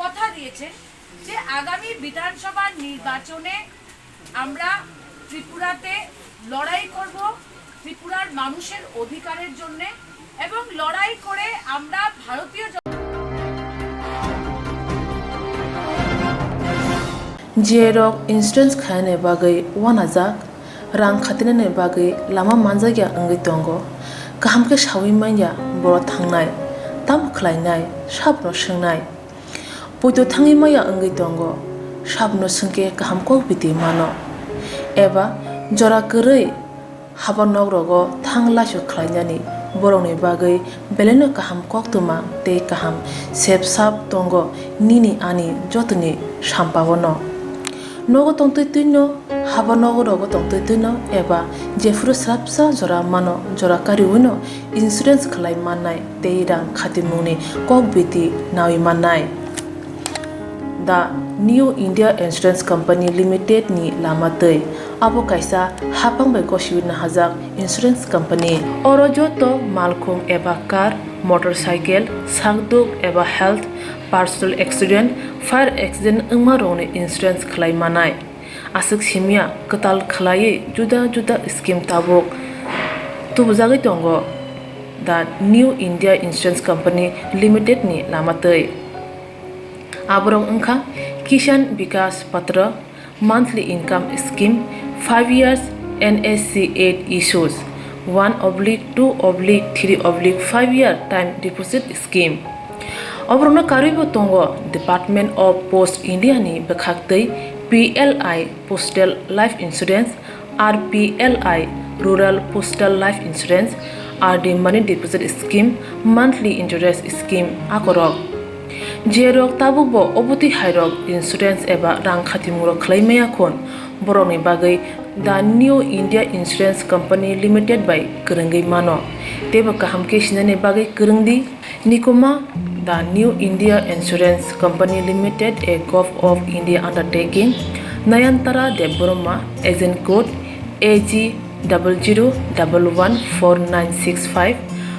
কথা দিয়েছেন যে আগামী বিধানসভা নির্বাচনে আমরা ত্রিপুরাতে লড়াই করব ত্রিপুরার মানুষের অধিকারের জন্য এবং লড়াই করে আমরা ভারতীয় জন- J rok insurance khainani bagwi uanajak, rang khatinani bagwi lama manjakya wngwi tongo. Kaham khe saui manya, borok thangnai, tamo khlainai, sabono swngnai. Poito thangwi maya wngwi tongo, sabono swngkhe kaham kok biti mano. Eba jora kwrwi haba nok rogo thang laisu khlainani borokni bagwi belaino kaham koktwma tei kaham sep sap tongo nini ani jotoni sampao no. Nogo tongtwi twino, haba nogo rogo tongtwi twino eba jephuru swrapsa jora mano, jora kariwino insurance khlai mannai tei rang khatimungni kok biti naui mannai. The New India Insurance Company Limited ni lama twi abo kaisa hapang bai gosiwi nahajak insurance company. Oro joto malkhung eba car, motorcycle, sakduk eba health, personal accident, fire accident wngma rokni insurance khlai manai. Aswk simya kwtal khlaiwi juda juda scheme tabuk tubujagwi tongo the New India Insurance Company Limited ni lama twi. Aborok wngkha Kisan Vikas Patra, monthly income scheme, five years N S C eight issues, one oblique two oblique three oblique five year time deposit scheme. Oborokno karwibo tongo Department of Post India ni bwkhaktwi P L I Postal Life Insurance, R P L I Rural Postal Life Insurance, R D Money Deposit Scheme, Monthly Interest Scheme akorok. Jerok tabukbo obotwi hairok insurance eba rang khatimungrok khlai maya khun, borokni bagwi The New India Insurance Company Limited bai kwrwngwi mano. Teibo kaham khe sinani bagwi kwrwng di. Nikuma, The New India Insurance Company Limited, a Govt of India undertaking, Nayantara Debbarma, agent code A G double zero double one four nine six five,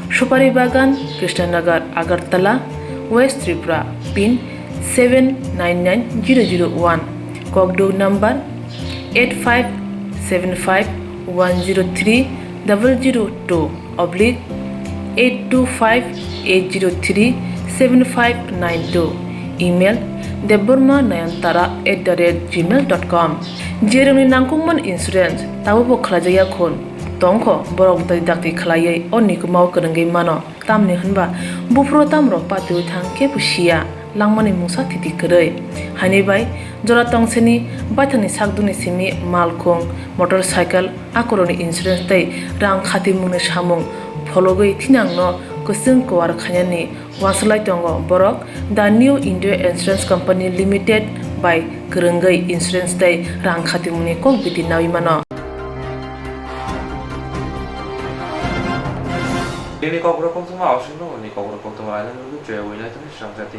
Supari Bagan, Krishnanagar, Agartala, West Tripura, pin seven nine nine zero zero one, kokduk number eight five seven five one zero three double zero two oblique eight two five eight zero three seven five nine two, email debbarma nayantara at the rate gmail dot com. Jerokni nangkukmani insurance tabukbo khlaijakya khun tongkho, borok bwtwi dakti khlaiwi o nikumao kwrwngwi mano. Tamni hwnba buphuru tamrok patiwi thang kebo siya, langmani mungsa thiti kwrwi. Haini bai jora tongseni baithangni sakdukni simi malkhung, motorcycle, akorokni insurance tei rang khatimungni samung phologwi thinangno kwchwng kwar khainani uansuk lai tongo borok The New India Insurance Company Limited bai kwrwngwi insurance tei rang khatimungni kok biti naui mano. Nini kokrok koktwma, aswk nokni kokrok koktwma, aina nugwi chwraui naithani srangjak di.